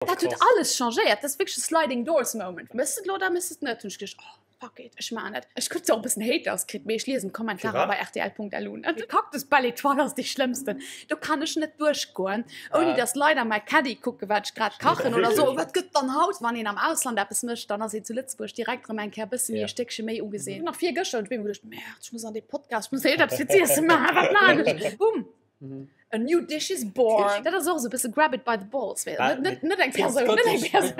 Dat huet alles changéiert. Dat ass wierklech e Sliding Doors Moment. Mëss de et elo oder mëss de et net? Hunn ech geduecht, oh fuck it, ech maachen et. Ech krut zwar och e bëssen Haters kritt, mee ech liesen d'Kommentarer bei rtl.lu net. De Cactus Belle Etoile ass dee schlëmmsten. Do kann ech net duerchgoen, ouni dass Leit a mäi Caddie kucken, wat ech grad kachen oder so. Wat gëtt dann haut, wann een am Ausland eppes mécht, dann ass een zu Lëtzebuerg direkt erëm eng Kéier e bësse méi e Stéckche méi ugesinn. Nach virgëschter hunn ech mir geduecht, Merde, ech muss an dee Podcast, ech muss iergendeppes fir z'iessen maachen, wat maachen ech? Bumm! A new dish is born. Dat ass och esou e bësse grab it by the balls. Net, net, net eng Persoun, net eng Persoun.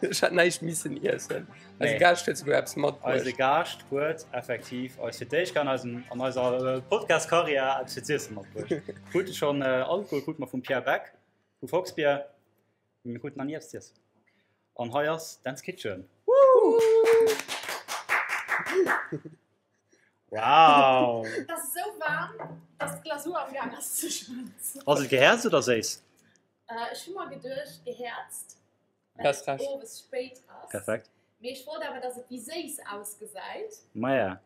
Ech hätt näischt missen iessen. Eise nee. Gaascht huet souguer eppes matbruecht. Eise Gaascht huet effektiv eis fir d'éischt an eisem an eiser Podcast-Karriär eppes fir z'iessen matbruecht. Krute schon äh, Alkohol krute mer vum Pierre Beck. Vu Foxbier, mee mir kruten nach ni eppes z'iessen. An hei ass Dan's Kitchen. Wow! Et ass esou waarm, dass d'Glasur am Gaang ass ze schmëlzen. Ass et gehäerzt oder séiss? Ech hu mer geduecht gehäerzt, well et owes spéit ass. Perfekt. Mee ech wollt awer, dass et wéi séiss ausgesäit. Maja.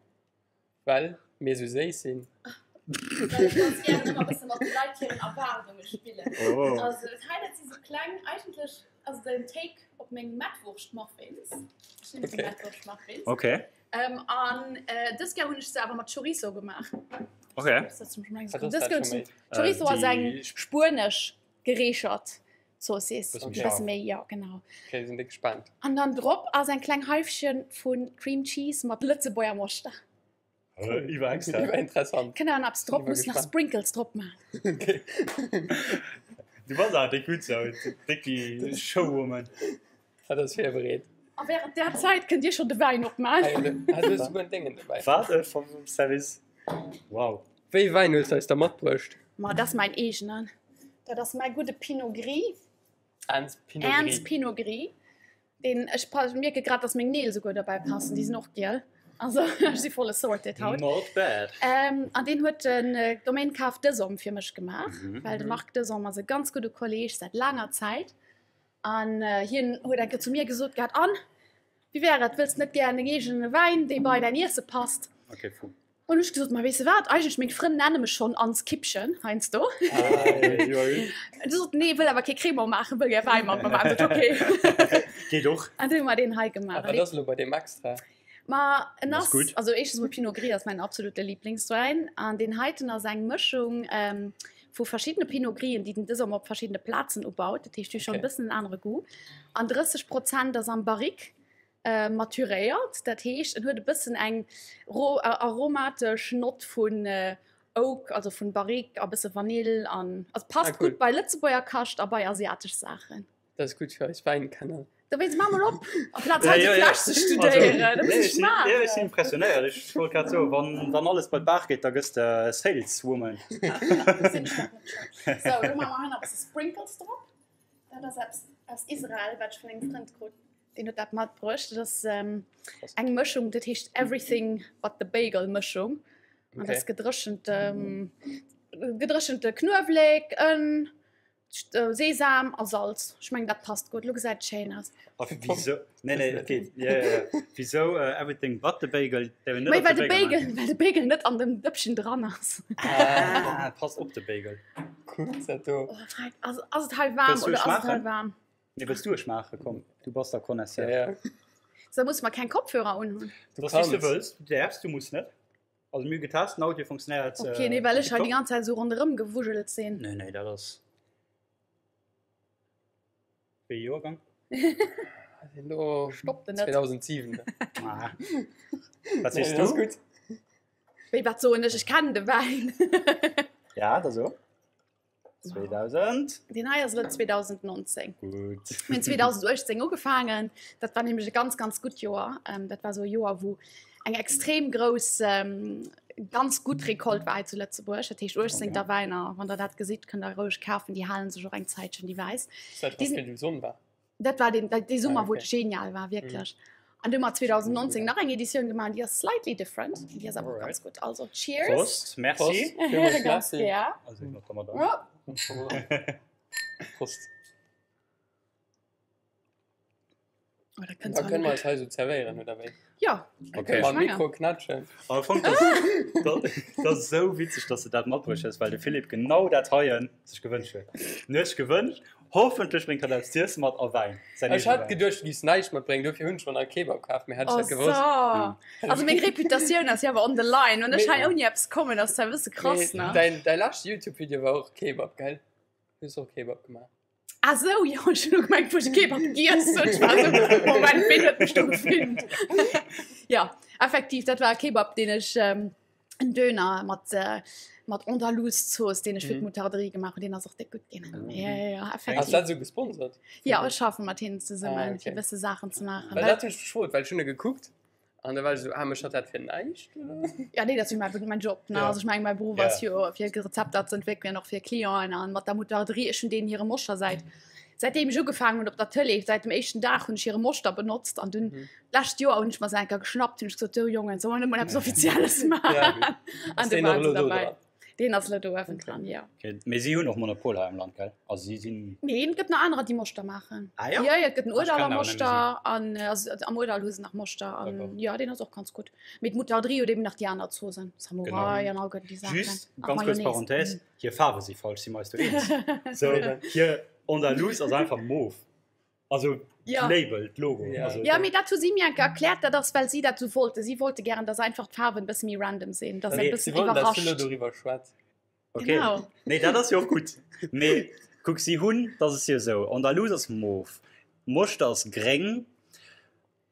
Well mir sou séiss sinn. Well ech ganz gären ëmmer bësse mat de Leit hiren Erwaardunge spillen. Oh. Also dat hei, dat si sou kleng, eigentlech ass et en Take op meng Mettwurscht-Muffins. Ech nennen se Okay. Mettwurscht-Muffins. Okay. Ähm, an äh, dës Kéier hunn ech se awer mat Chorizo gemaach. Okay. Dës Wat ass Kéier dat scho méi? Chorizo ass eng Déi spuenesch gereechert Zoossiss. Bësse méi Bësse scharf. méi, jo, genau. Okay, sinn déck gespaant. An dann drop ass eng kleng Haifchen vu Cream Cheese mat Lëtzebuerger Moschter. Iwwer extra. Iwwer interessant. Kënnt awer nach eppes drop, Iwwer muss nach gespaant. Sprinkles drop maachen. Okay. Du bass awer déck gutt sou, déck déi Showwoman. Hat ass virbereet. A während där Zäit kënnt Dir schonn de Wäin opmaachen. Ah, du hues souguer en Déngen dobäi. Wat e vom Service. Wow. Wéi ee Wäin hues du eis da matbruecht? Ma dat ass mäin eegenen. Dat ass mäi gudde Pinot Gris. Ernst Pinot Gris. Ernst Pinot Gris. Deen, ech mierke grad, dass meng Neel souguer dobäi passen. Déi sinn och giel. Also ech si voll assorted haut. Not bad. Ähm, an deen huet den äh, Domaine Cave Desom fir mech gemaach, Mhm. well de Marc Desom ass e ganz gudde Kolleg säit laanger Zäit. An hien huet eng Kéier zu mir gesot gehat, An, wéi wär et, wëlls net gär deng eegene Wäin, dee bei däin Iesse passt? Okay, fu. An hu ech gesot, Ma weess de wat, eigentlech meng Frënn nenne mech schonn Anne's Kippchen heiansdo. An du sot, Nee, wëll awer kee Crémant maachen, wëll gär Wäi mat mer maachen. Sot, Okay. Geet och. An du hu mer deen hei gemaach. A wat ass elo bei deem extra? Ma en Ass ass, gutt. also éischtens mol Pinot Gris ass mäin absolute Lieblingswäin an deen heiten ass eng Mëschung vu verschiddene Pinot Grisen, déi den de Sommer op verschiddene Plazen ubaut. Dat heescht, déi hu schonn e Okay. bëssen en anere Goût. An 30 Prozent ass am Barrique maturéiert. Dat heescht, en huet e bëssen eng ro aromatesch Nott vun Oak, also vun Barrique a bësse Vanill an also Ah, passt cool. gutt bei Lëtzebuerger Kascht a bei asiatesch Saachen. Dat ass gutt fir eis Wäinkenner. Dowéinst maa mol op, amplaz hei déi Fläsch ze studéieren. Dat muss ech maachen. Jo, ech sinn impressionéiert. Ech wollt grad soen, wann, wann alles bei d'Baach geet, da gëss de Saleswoman. Sinn ech nach net schonn. Sou, elo maache mer hei nach e bësse Sprinkles drop. Dat ass eppes aus Israel, wat ech vun engem Frënd krut. Deen huet dat matbruecht. Dat ass eng Mëschung, dat heescht Everything but the Bagel Mëschung. An dat ass gedréchente, gedréchente Knuewelek, Ënn, Sesam a Salz. Ech mengen dat passt gutt. Lo gesäit et schéin aus. A wisou? Nee, nee, et geet. Ja, ja, ja. Wisou äh, everything but the bagel? Däerf een net Méi op well de de Bagel Bagel, well de Bagel net an dem Dëppchen dran ass. Ah, passt op de Bagel. Kuckt dat do. Oh, Freck, ass, ass et hei waarm Wëlls du oder ech ass et hei maachen? waarm? Nee, wëlls du ech maachen? Komm, du bass der Connaisseur. Ja, ja. So muss mer keng Kopfhörer unhunn. Du Das wéi s du kanns. wëlls. Du däerfs, du muss net. Also mir hu getest, den Audio funktionéiert. Okay, nee, well ech hei déi ganz Zäit esou ronderëm gewuschelt sinn. Nee, nee, dat ass. Wéi Joergang? Elo Stopp den net. 2007. Ah. Wat sees Nee, du? ass gutt. Wéi, wat soen ech? Ech kennen de Wäin. Ja, dat esou. 2000. Deen hei ass elo 2019. Gutt. Mir hunn 2018 ugefaangen. Dat war nämlech e ganz, ganz gutt Joer. Ähm, dat war sou e Joer, wou eng extrem grouss, ähm, ganz gutt Recolte war hei zu Lëtzebuerg. Dat heescht 18. Okay. Wäiner, wann der dat gesitt, kënnt der roueg kafen. Déi halen sech och eng Zäitchen, déi wäiss. Dat Déi war sinn- fir de Sonn war. Dat war den, dee Summer, Ah, wou et okay. genial war, wierklech. An du hu mer 2019 nach eng Editioun gemaach, déi ass slightly different. Déi ass awer och ganz gutt. Also, cheers! Prost, merci. Prost. Villmools Ganz merci. gär. Also, ich mach da mal da. Ja. Prost. Oh, da kënnt Da kënne mer eis hei sou zerwéieren, oder wéi? Ja. Okay. Mam Mikro knatschen. Am Fong, das, das, das ass esou witzeg, dass du dat matbruecht hues, well de Philippe genau dat heien sech gewënscht huet. En huet sech gewënscht, hoffentlech bréngt hatt eppes z'iessen mat a Wäin. Säin Ech eegene hat Wäin. geduecht, du giffs näischt matbréngen, dofir hunn ech mer nach e Kebab kaf, mee hätt ech Oh, dat gewosst. so. Also meng Reputatioun ass jo awer on the line. Wann ech Mee- hei ouni eppes kommen, ass dat e bësse krass, Mee ne? däin, däi leschte YouTube-Video war och Kebab, gell? Du hues och Kebab gemaach. Ah sou, jo, ech hunn elo gemengt, wou ech e Kebab giess hunn. Ech war esou, Moment, ween huet mech do gefilmt? Ja, effektiv, dat war e Kebab, deen ech, en Döner mat, mat Andalouse-Zooss, deen ech fir d'Moutarderie gemaach hunn. Deen ass och déck gutt ginn. Ja, ja, ja, effektiv. Ass dat esou gesponsert? Ja, ech schaffe mat hinnen zesummen, Ah, okay. fir e bësse Saachen ze maachen. Well dat hunn ech mech gefrot, well ech hunn e gekuckt An da war ech esou, ah, mécht hatt dat fir näischt, oder? Ja, nee, dat ass jo mäi, mäin Job, ne? Ja. Also ech meng, mäi Beruff Ja. ass jo fir Rezepter ze entwéckelen, och fir Clienten an mat der Moutarderie. Ech hunn deenen hire Moschter säit, säitdeem ech ugefaangen hunn op der Tëlee, säit dem éischten Dag hunn ech hire Moschter benotzt an dunn Mhm. d'lescht Joer hunn ech mer se eng Kéier geschnappt, hunn ech gesot, sou Jongen, solle mer net mol eppes Offizielles Ja, maachen? gutt. An Ass du deen och waren se elo do derbäi. dran? Deen ass elo do ewendran, jo. Okay. Mee si hunn och Monopol hei am Land, gell? Also si sinn. Nee, et gëtt nach anerer, déi Moschter maachen. Ah jo? Ja, ja, et gëtt en Ech kennen Urdaler awer nëmme Moschter si. an äh, also am Urdall hu se nach Moschter an D'accord. ja, deen ass och ganz gutt. Mee d'Moutarderie huet eben nach déi aner Zoosen, Samurai Genau. an all gëtt déi Saachen. Just Ach, ganz kuerz Mayonnaise. Parenthèse, hir Faarwe si falsch, si mer eis do eens? So, hir Andalouse ass einfach mof. Also Ja. d'Label, d'Logo. Ja. Also, Ja, mee dat hu si mir enke erkläert, dat ass well si dat sou wollten. Si wollte gären, dass einfach d'Faarwen e bësse méi random sinn, dass Nee, e Si bëssen wollten, dass du elo iwwerrascht. doriwwer schwätz. Okay. Genau. Nee, dat ass jo och gutt. Mee kuck, si hunn, dat ass jo esou, Andalouse ass mof, Moschter ass gréng.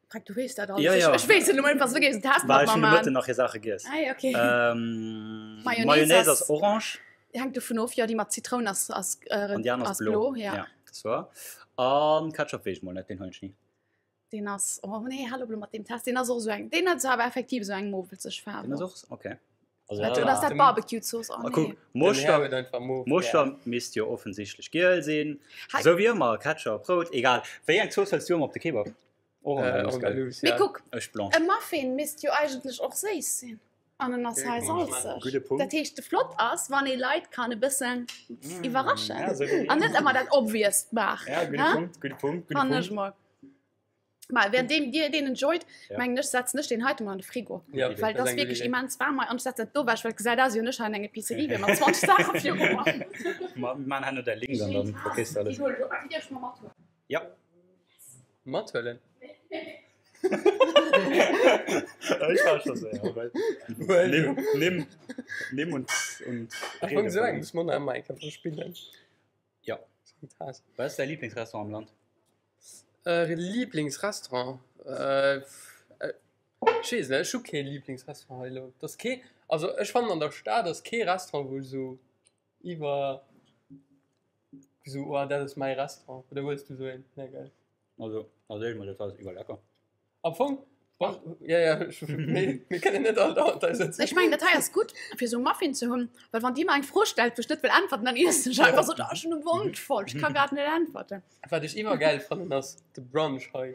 Frank, du weess dat alles. Ja, ja. Ech, ech weess et elo net, was du géifs en Test Well mat ech mer hunn de Mëtten maachen. nach hir Saache giess. Ah, ja, okay. Ähm, Mayonnaise Mayonnaise ass- ass orange. Hängt dovun of, jo, déi mat Zitroun ass, ass, äh, An déi aner ass ass blo. blo, ja. Ja, das war. An Ketchup weess ech mol net, deen huelen ech ni. Deen ass, oh nee, hal op elo mat deem Test, deen ass och esou eng, deen ass awer effektiv esou eng mowelzeg Faarf. Deen ass och, okay. Also, Wat, oder ass dat Dem- Barbecue-Zooss? Oh Ah, nee. kuck, Den Här Moschter, huet einfach mof Moschter gär. misst jo offensichtlech giel sinn. Hei- Sou wéi ëmmer, Ketchup, rout, egal. Wéi eng Zooss hëls du ëmmer op de Kebab? Och Äh, Andalouse, gell? Andalouse, Mee ja. kuck, Ech blanche. e Muffin misst jo eigentlech och séiss sinn. An en ass hei salzeg. Gudde Punkt. Dat heescht, de flott ass, wann ee Leit kann e bëssen iwwerraschen. Ja, sou wéi An net ëmmer dat Obvioust maachen. Ja, gudde hä? Punkt, gudde Punkt, gudde Fannen ech Punkt. mol. Mal, währenddem dir deen enjoyt, Ja. mengen ech, setzen ech deen heite mol an de Frigo. Ja, Well dat ass eng gutt wierklech Idee. immens waarm hei. An ech setzen dat do ewech, well et gesäit aus, wéi wann ech hei an eng Epicerie wier mat 20 Saache viru mer. Ma, mir maachen herno däi Link an dann verkéis de alles. Déi huelen ech och. Déi dierf ech mer mathuelen. Ja. Mathuelen? Ech war scho séier, well nimm, nimm, nimm und, und Am Fong sou eng muss mer nach ëmmer eng Kéier verspillen. Ja. Sou eng Taass. Wat ass däi Lieblingsrestaurant am Land? Äh, Lieblingsrestaurant? Äh, ech weess net, ech hu kee Lieblingsrestaurant hei elo. Dat ass kee, also ech fannen an der Stad ass kee Restaurant, wou ech sou iwwer, sou, oh dat ass mäi Restaurant. Oder hues du sou een? Nee, gell? Also, also ech mol dat ass iwwer lecker. Am Fong, wann, ja, ja, ech, mir, mir kënnen net all dauernd hei sëtzen. Ech mengen, dat hei ass gutt, fir esou Muffin ze hunn, well wann Dir mer eng Fro stellt, wou ech net wëll äntwerten, dann iessen ech einfach sou, oh, ech hunn de Mond voll, ech ka grad net äntwerten. Wat ech iwwergäil fannen, ass de Brunch hei.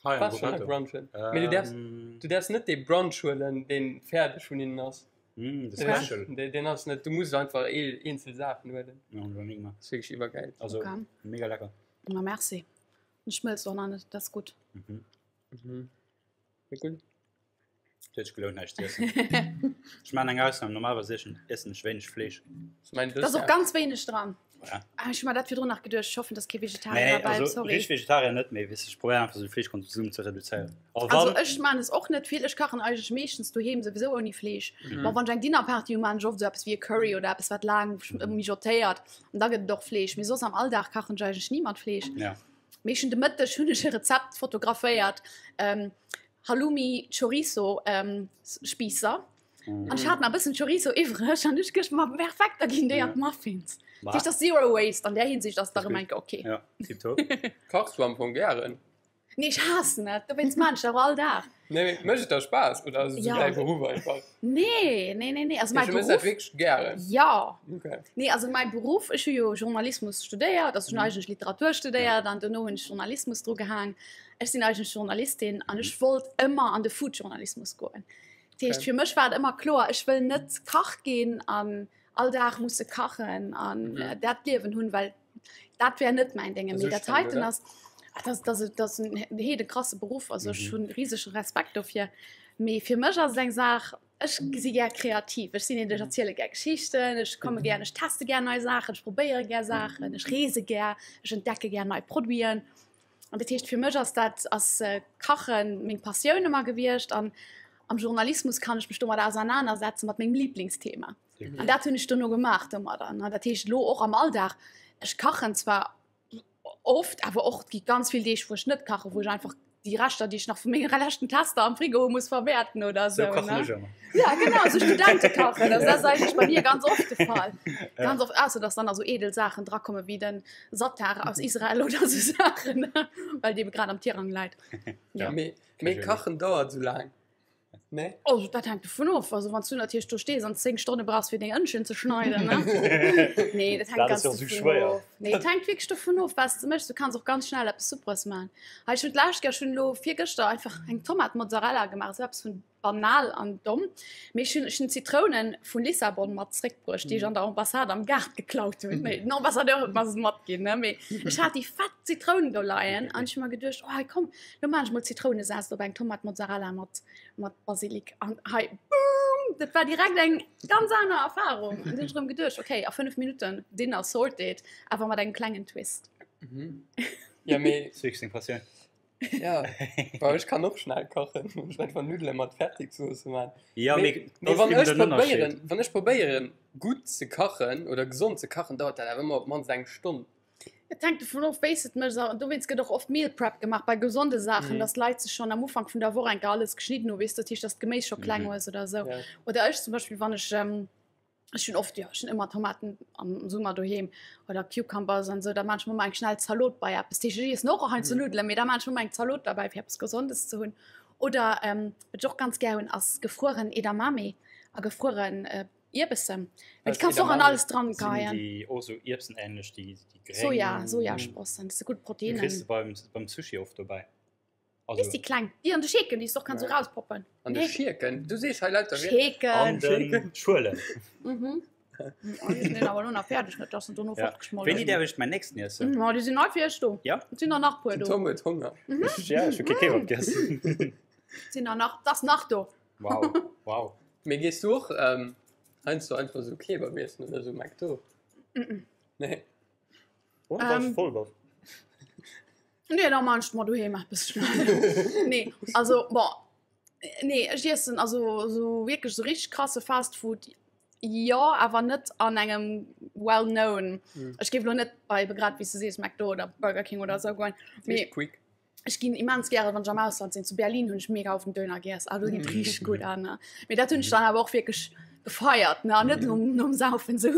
Hei am Warst schon hei Roberto. brunchen? Mee du däerfs, Ähm, du däerfs net dee Brunch huelen, deen fäerdeg vun hinnen ass. mm, de Deen ass, Special. deen, deen ass net, du muss einfach ee, eenzel Saachen huelen. Ja, hun ech nach ni gemaach. Ass wierklech iwwergäil. Also, Okay. mega lecker. Ma merci. En schmëlzt och nach net, dat ass gutt. Mhm. Mhm. Wéi gutt. Et huet sech gelount näischt ze iessen. Ech maachen eng Ausnam, normalerweis iessen iessen ech wéineg Fleesch. Ass mäin Da ass och Dessert. ganz wéineg dran. Ja. Ah, ech hu mer dat virdrun nach geduecht, ech hoffen, dass kee Vegetarier Nee, derbäi also ass, sorry. richteg Vegetarier net, mee weess ech probéieren einfach sou de Fleeschkonsum ze reduzéieren. A Also wann, ech maan es och net vill, ech kachen eigentlech meeschtens doheem souwisou ouni Fleesch. Mhm. Bon, wann ech eng Dinnerparty hu, maan ech oft sou eppes wéi e Curry oder eppes wat laang mijotéiert an da gëtt et och Fleesch. Mee soss am Alldag kachen ech eigentlech ni mat Fleesch. ja. Mee ech hunn de Mëtteg hunn ech e Rezept fotograféiert, ähm, Halloumi Chorizo ähm, Spiisser. Mhm. An ech hat nach e bëssen Chorizo iwwreg an ech geduecht, ma perfekt, da ginn déi an d'Muffins. Ma, Dat heescht, dat ass Zero Waste, an där Hinsicht ass et da Das rëm eng Kéier okay. Ja, tipptopp. Kachs du am Fong gären? Nee, ech haassen et, dowéinst maan ech dat och all Dag. Nee, mee mécht et der Spaass oder ass et esou Ja. däi Beruff einfach? Nee, nee, nee, nee, also mäi Du méchs dat Beruff. wierklech gären? Ja. Okay. Nee, also mäi Beruff, ech hu jo Journalismus studéiert, also ech hunn eigentlech Literatur studéiert an dono hunn ech Journalismus dru gehaang. Ech sinn eigentlech Journalistin an ech wollt ëmmer an de Foodjournalismus goen. Dat heescht, Okay. fir mech war et ëmmer kloer, ech wëll net Kach ginn an all Dag musse kachen an Mhm. dat Liewen hunn, well dat wär net mäin Dénge. Ass Mee dat ustrengend, heiten oder? ass. Ah, das, das, das ass en heede krasse Beruff, also ech hunn risege Respekt dofir. Mee fir mech ass et eng Saach, ech si gär kreativ, ech sinn een, ech erziele gär Geschichten, ech komme gär, ech teste gär nei Saachen, ech probéiere gär Saachen, ech reese gär, ech entdecke gär nei Produiten. An dat heescht fir mech ass dat ass Kachen meng Passioun ëmmer gewiescht an am Journalismus kann ech mech domat ausernanersetzen mat mengem Lieblingsthema. An dat hunn ech dono gemaach domadder. Dat heescht elo och am Alldag, ech kachen zwar oft, awer och et gi ganz vill Deeg, wou ech net kachen, wou ech einfach déi Reschter, déi ech nach vu menge leschten Tester am Frigo hu muss verwäerten oder Sou sou. kachen Ne? ech ëmmer. Ja, genau, sou Studente kachen, also dat ass eigentlech bei mir ganz oft de Fall. Ganz oft, ausser dass dann also edel Saachen drakomme wéi den Sattar aus Israel oder sou Saachen, ne? well dee grad am Tirang läit. Ja. Mee, mee kachen dauert sou laang. Nee? Oh, dat hänkt dovun of. Also wann du natierlech do stees an 10 Stonne brauchs fir deng Ënnchen ze schneiden, ne? Nee, dat hänkt Dat ganz ass jo sou dovun schwéier. of. Nee, et hänkt wierklech dovun of, wat s de méchs. Du kanns och ganz schnell eppes Supperes maachen. Hei, ech hunn d'lescht Kéier, ech hunn elo virgëschter einfach eng Tomat Mozzarella gemaach, esou eppes vun banal an domm. Mee ech hunn, ech hunn Zitrounen vu Lissabon mat zréckbruecht, déi ech an der Ambassade am Gaart geklaut hunn. Nee, den Ambassadeur huet mer se matginn, ne? Mee ech hat déi fett Zitrounen do leien an ech hu mer geduecht, oh hei komm, Lo maan ech mol Zitrounesaast op eng Tomat Mozzarella mat mat Basilik an hei boom, dat war direkt eng ganz aner Erfahrung. An hunn ech rëm geduecht, okay, a 5 Minutten Dinner sorted, awer mat engem klengen Twist. Mhm. Ja, mee Das ist wirklich seng Passioun. ja, well ech kann och schnell kachen, ech einfach Nuddele mat Fertigzoosse man. Ja, Mee, mee mee das wann eben ech den Ënnerscheed. probéieren, wann ech probéieren gutt ze kachen oder gesond ze kachen, dauert dat awer ëmmer op d'mannst eng Stonn. Et hänkt dovun of, wéi s de et méchs. An dowéinst gëtt och oft Meal Prep gemaach bei gesonde Saachen, dass d'Leit sech schonn am Ufank vun der Woch enker alles geschnidden hu, weess de, dat heescht, dass d'Geméis scho kleng hues oder esou. Ja. Oder ech zum Beispill, wann ech, ech hunn oft, jo, ech hunn ëmmer Tomaten am Summer doheem oder Cucumbers an esou, da maan ech mer ëmmer eng schnell Zalot bei eppes. Dat heescht, ech iessen och heiansdo Nuddelen, mee da maan ech mer ëmmer eng Zalot derbäi, fir eppes Gesondes ze hunn. Oder wat ech och ganz gär hunn, ass gefrueren Edamame a gefrueren Ierbessen. Mee Was du kannst och an Edamame? alles dran Sinn geien. déi och sou ierpsenähnlech, déi déi gréng? Soja, Sojasprossen, dat si gutt Déi Proteinen. kriss de beim beim Sushi oft dobäi. Weess Also déi kleng, déi an de Scheken, déi s de och kanns sou Ja. rauspoppen. An de Nee. Schierken? Du sees hei lauter Wierder. Scheken. an den Schuelen. Mhm. Oh, déi sinn awer elo nach fäerdeg, net dass se dono Ja. fortgeschmoll Wéini sinn. däerf ech mäin nächsten iessen? Mhm, oh, déi sinn nei fir iech do. Ja. Et sinn der nach puer Den do. Tom huet Honger. Ja, ech hu kee Kebab giess. Sinn der nach, 't ass nach do. Wow, wow. Mee gees du och ähm, heiansdo einfach sou Kebab iessen oder sou McDo? Mm -mm. Nee. Oh, das Ähm. voll was. Nee, da man ech mer doheem eppes schnell. Nee, also bon, nee, ech iessen also so wierklech so richtig krasse Fast Food, jo, awer net an engem well known. Mm. Ech géif lo net bei, grad wéi s du sees, McDo oder Burger King oder sou goen. Mee Quick. Ech ginn immens gären, wann ech am Ausland sinn. Zu Berlin hunn ech mega oft en Döner giess. Ah, do geet richteg gutt an. Ne? Mee dat hunn ech dann awer och wierklech gefeiert, ne? An net nom, nom Saufen sou.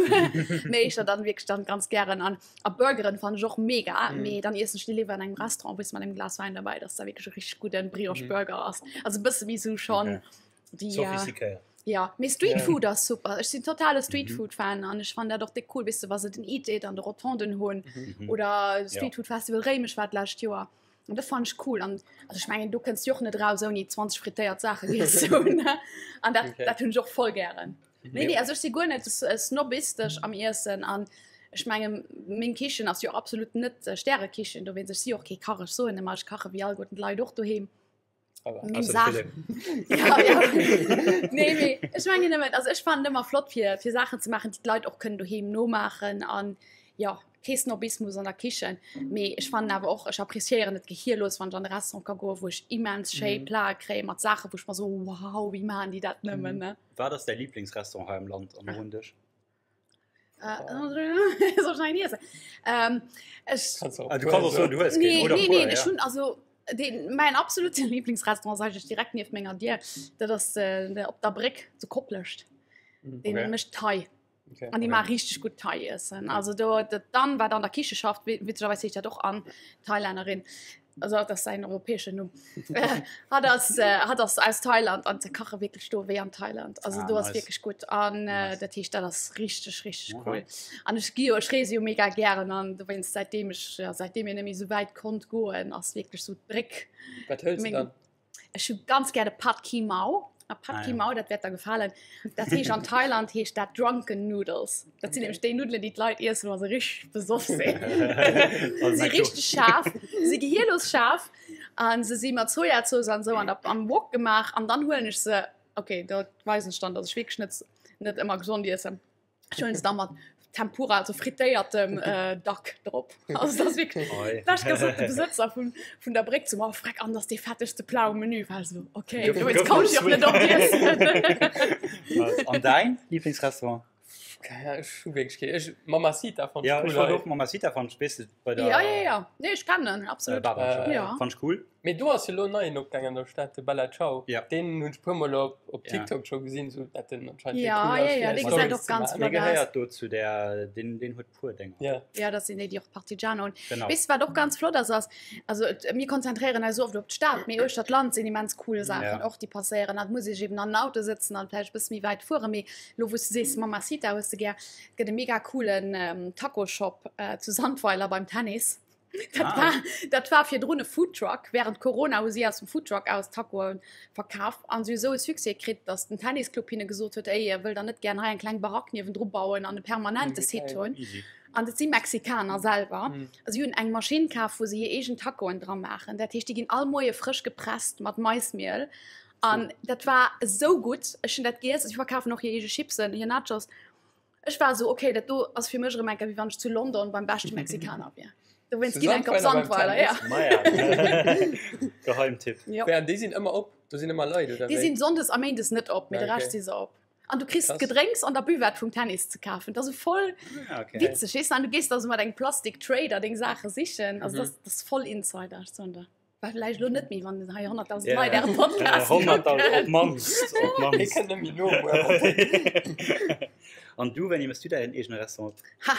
Mee éischter dann wierklech dann ganz gären. An a Burgeren fannen ech och mega. Mee dann iessen ech déi léiwer an engem Restaurant, wou s mat engem Glas Wäin derbäi, dass da wierklech e richteg gudden Brioche Burger ass. Also e bësse wéi sou schonn Okay. déi. Sophistiquéiert. Ja, mee Street Food ass super. Ech sinn totale Street Food Fan an ech fannen dat och déck cool, weess de, wa se den Eat It an de Rotonden hunn Mhm. oder Street Food Festival Réimech war d'lescht Joer. An dat fannen ech cool. An also ech mengen, do kënns du och net raus ouni 20 frittéiert Saache giess ze hunn. ne? An dat, Okay. dat hunn ech och voll gären. Nee, nee, also ech si guer net s- äh, snobistesch am Iessen an ech menge meng Kichen ass jo absolut net äh, Stärekichen, dowéinst ech si och kee Kach. Ech soen ëmmer, ech kache wéi alleguerten d'Leit och doheem. Meng Saach. Ja, ja. Nee, mee ech mengen nëmmen, also ech fannen ëmmer flott fir, fir Saachen ze maachen, déi d'Leit och kënnen doheem nomaachen an ja, kee Snobismus an der Kichen. Mee ech fannen awer och, ech appreciéieren et gehierlos, wann ech an e Restaurant ka goen, wou ech immens schéi Plate kréien mat Saachen, wou ech mer soen, wow, wéi maachen déi dat nëmmen, ne? Wat ass däi Liblingsrestaurant hei am Land an no un dech? Äh, soll ich nach iessen? Ähm, ech, Kannst du auch Ah, du kannst och soen, du hues keen, Nee, oder nee, puer, nee, ech ja. hunn also den, mein absolute Lieblingsrestaurant ass eigentlech direkt nieft menger Dier. Dat ass äh, op der Bréck zu Koplescht. Mhm. Den Okay. mécht Thai. Okay. An déi Okay. maache richteg gutt Thai iessen. Also do, dat dann, wat an der Kiche schafft, wi- witzegerweis heescht dat och Ann, Thailännerin. Also dat ass säin europäeschen Numm. Hatt ass, äh, hatt ass aus Thailand an se kache wierklech do wéi an Thailand. Also Ah, do ass nice. wierklech gutt. An äh, Nice. dat heescht, dat ass richteg, richteg Okay. cool. An ech gi jo, ech reese jo mega gären an dowéinst säitdeem ech, ja, säitdeem mir net méi sou wäit konnt goen, ass wierklech sou d'Bréck. Wat hëls du Meng- dann? Ech hu ganz gär de Pad Kee Mau. A Pad Ki Mau, dat wäert der gefalen. Dat heescht an Thailand heescht dat Drunken Noodles. Dat sinn nämlech déi Nuddelen, déi d'Leit iessen, wa se richteg besoff sinn. Si richteg schaarf, si gehierlos schaarf a se si mat Sojazooss an esou an der am Wok gemaach an dann huelen ech se, okay, do weisen ech dann, datt ech wierklech net net ëmmer gesond iessen. Ech huelen se dann mat Tempura, also frittéiertem äh, Duck drop. Also das ist wirklich, das ist de Besëtzer vun, vun der Bréck zum oh, freck an, dass dee fettegste Plat um Menü war so. Okay, du jetzt komm ich och net op Diessen. An däin Lieblingsrestaurant? Keine Ahnung, ech hu wierklech kee. Ech, Mamacita fand ich Ja, cool. ech wollt och Mamacita fand ich beste bei der Ja, ja, ja. Nee, ech kennen, absolut. Äh, Barbershop. Ja. Fand ich cool. Mee do ass jo lo en neien opgaang an der Stad, de Bella Ciao. Ja. Deen hunn ech puer mol op, op Ja. TikTok scho gesinn, sou dat den anscheinend Ja, cool ja, ass, ja, fir dee Stories gesäit och ze ganz maachen. Dee flott aus. gehéiert do zu der, deen, deen huet puer Dénger. Ja. Ja, dat sinn déi, déi och Partigiano hunn. Genau. Weess de, wat och ganz flott ass, ass, also et, mir konzentréieren eis oft op d'Stad, mee uechter d'Land sinn immens cool Saachen Ja. och, déi passéieren. Dat muss ech eben an den Auto sëtzen an vläicht e bësse méi wäit fueren. Mee lo, wou s du sees, Mamacita hues de gär, et gëtt e mega coolen ähm, Taco-Shop äh, zu Sandweiler beim Tennis. Dat Ah. war, dat war virdrun e Foodtruck. Während Corona hu si aus dem Foodtruck aus Tacoen verkaf an si hu sou e Succès kritt, datt den Tennisclub hinne gesot huet, Ey, wëllt der net gären hei eng kleng Barack niewendru bauen an e permanente Site hunn? Easy. An dat si Mexikaner selwer. Mhm. Si hunn eng Maschinn kaf, wou se hir eegen Tacoen dra maachen. Dat heescht, déi ginn all Moie frësch gepresst mat Maismiel. An dat war esou gutt. Ech hunn dat giess. Si verkafen och hir eege Chipsen, hir Nachos. Ech war esou, okay, dat do ass fir mech erëm eng Kéier, wéi wann ech zu London beim beschte Mexikaner wier. Dowéinst ginn enk op Sandweiler Sandweiler, ja. Maja. Geheimtipp. Ja. Wéi, an déi sinn ëmmer op? Do sinn ëmmer Leit, oder Déi wéi? sinn sonndes a méindes net op, mee de Ah, Rescht okay. si se op. An du kriss Krass. Gedrénks an der Buvette vum Tennis ze kafen. Dat ass esou voll Ah, okay. witzeg, weess de? An du gees da sou mat engem Plastik Tray da deng Saache sichen. Also Mhm. dat ass voll Insider, ech soen der. War vläicht elo net méi, wann hei 100.000 Ja. Leit äre Podcast 100.000 kucken. op mannst, op Mir mannst. kënnen méi no mueren. An du, Wendy, mëss du däin eegene Restaurant? Ha,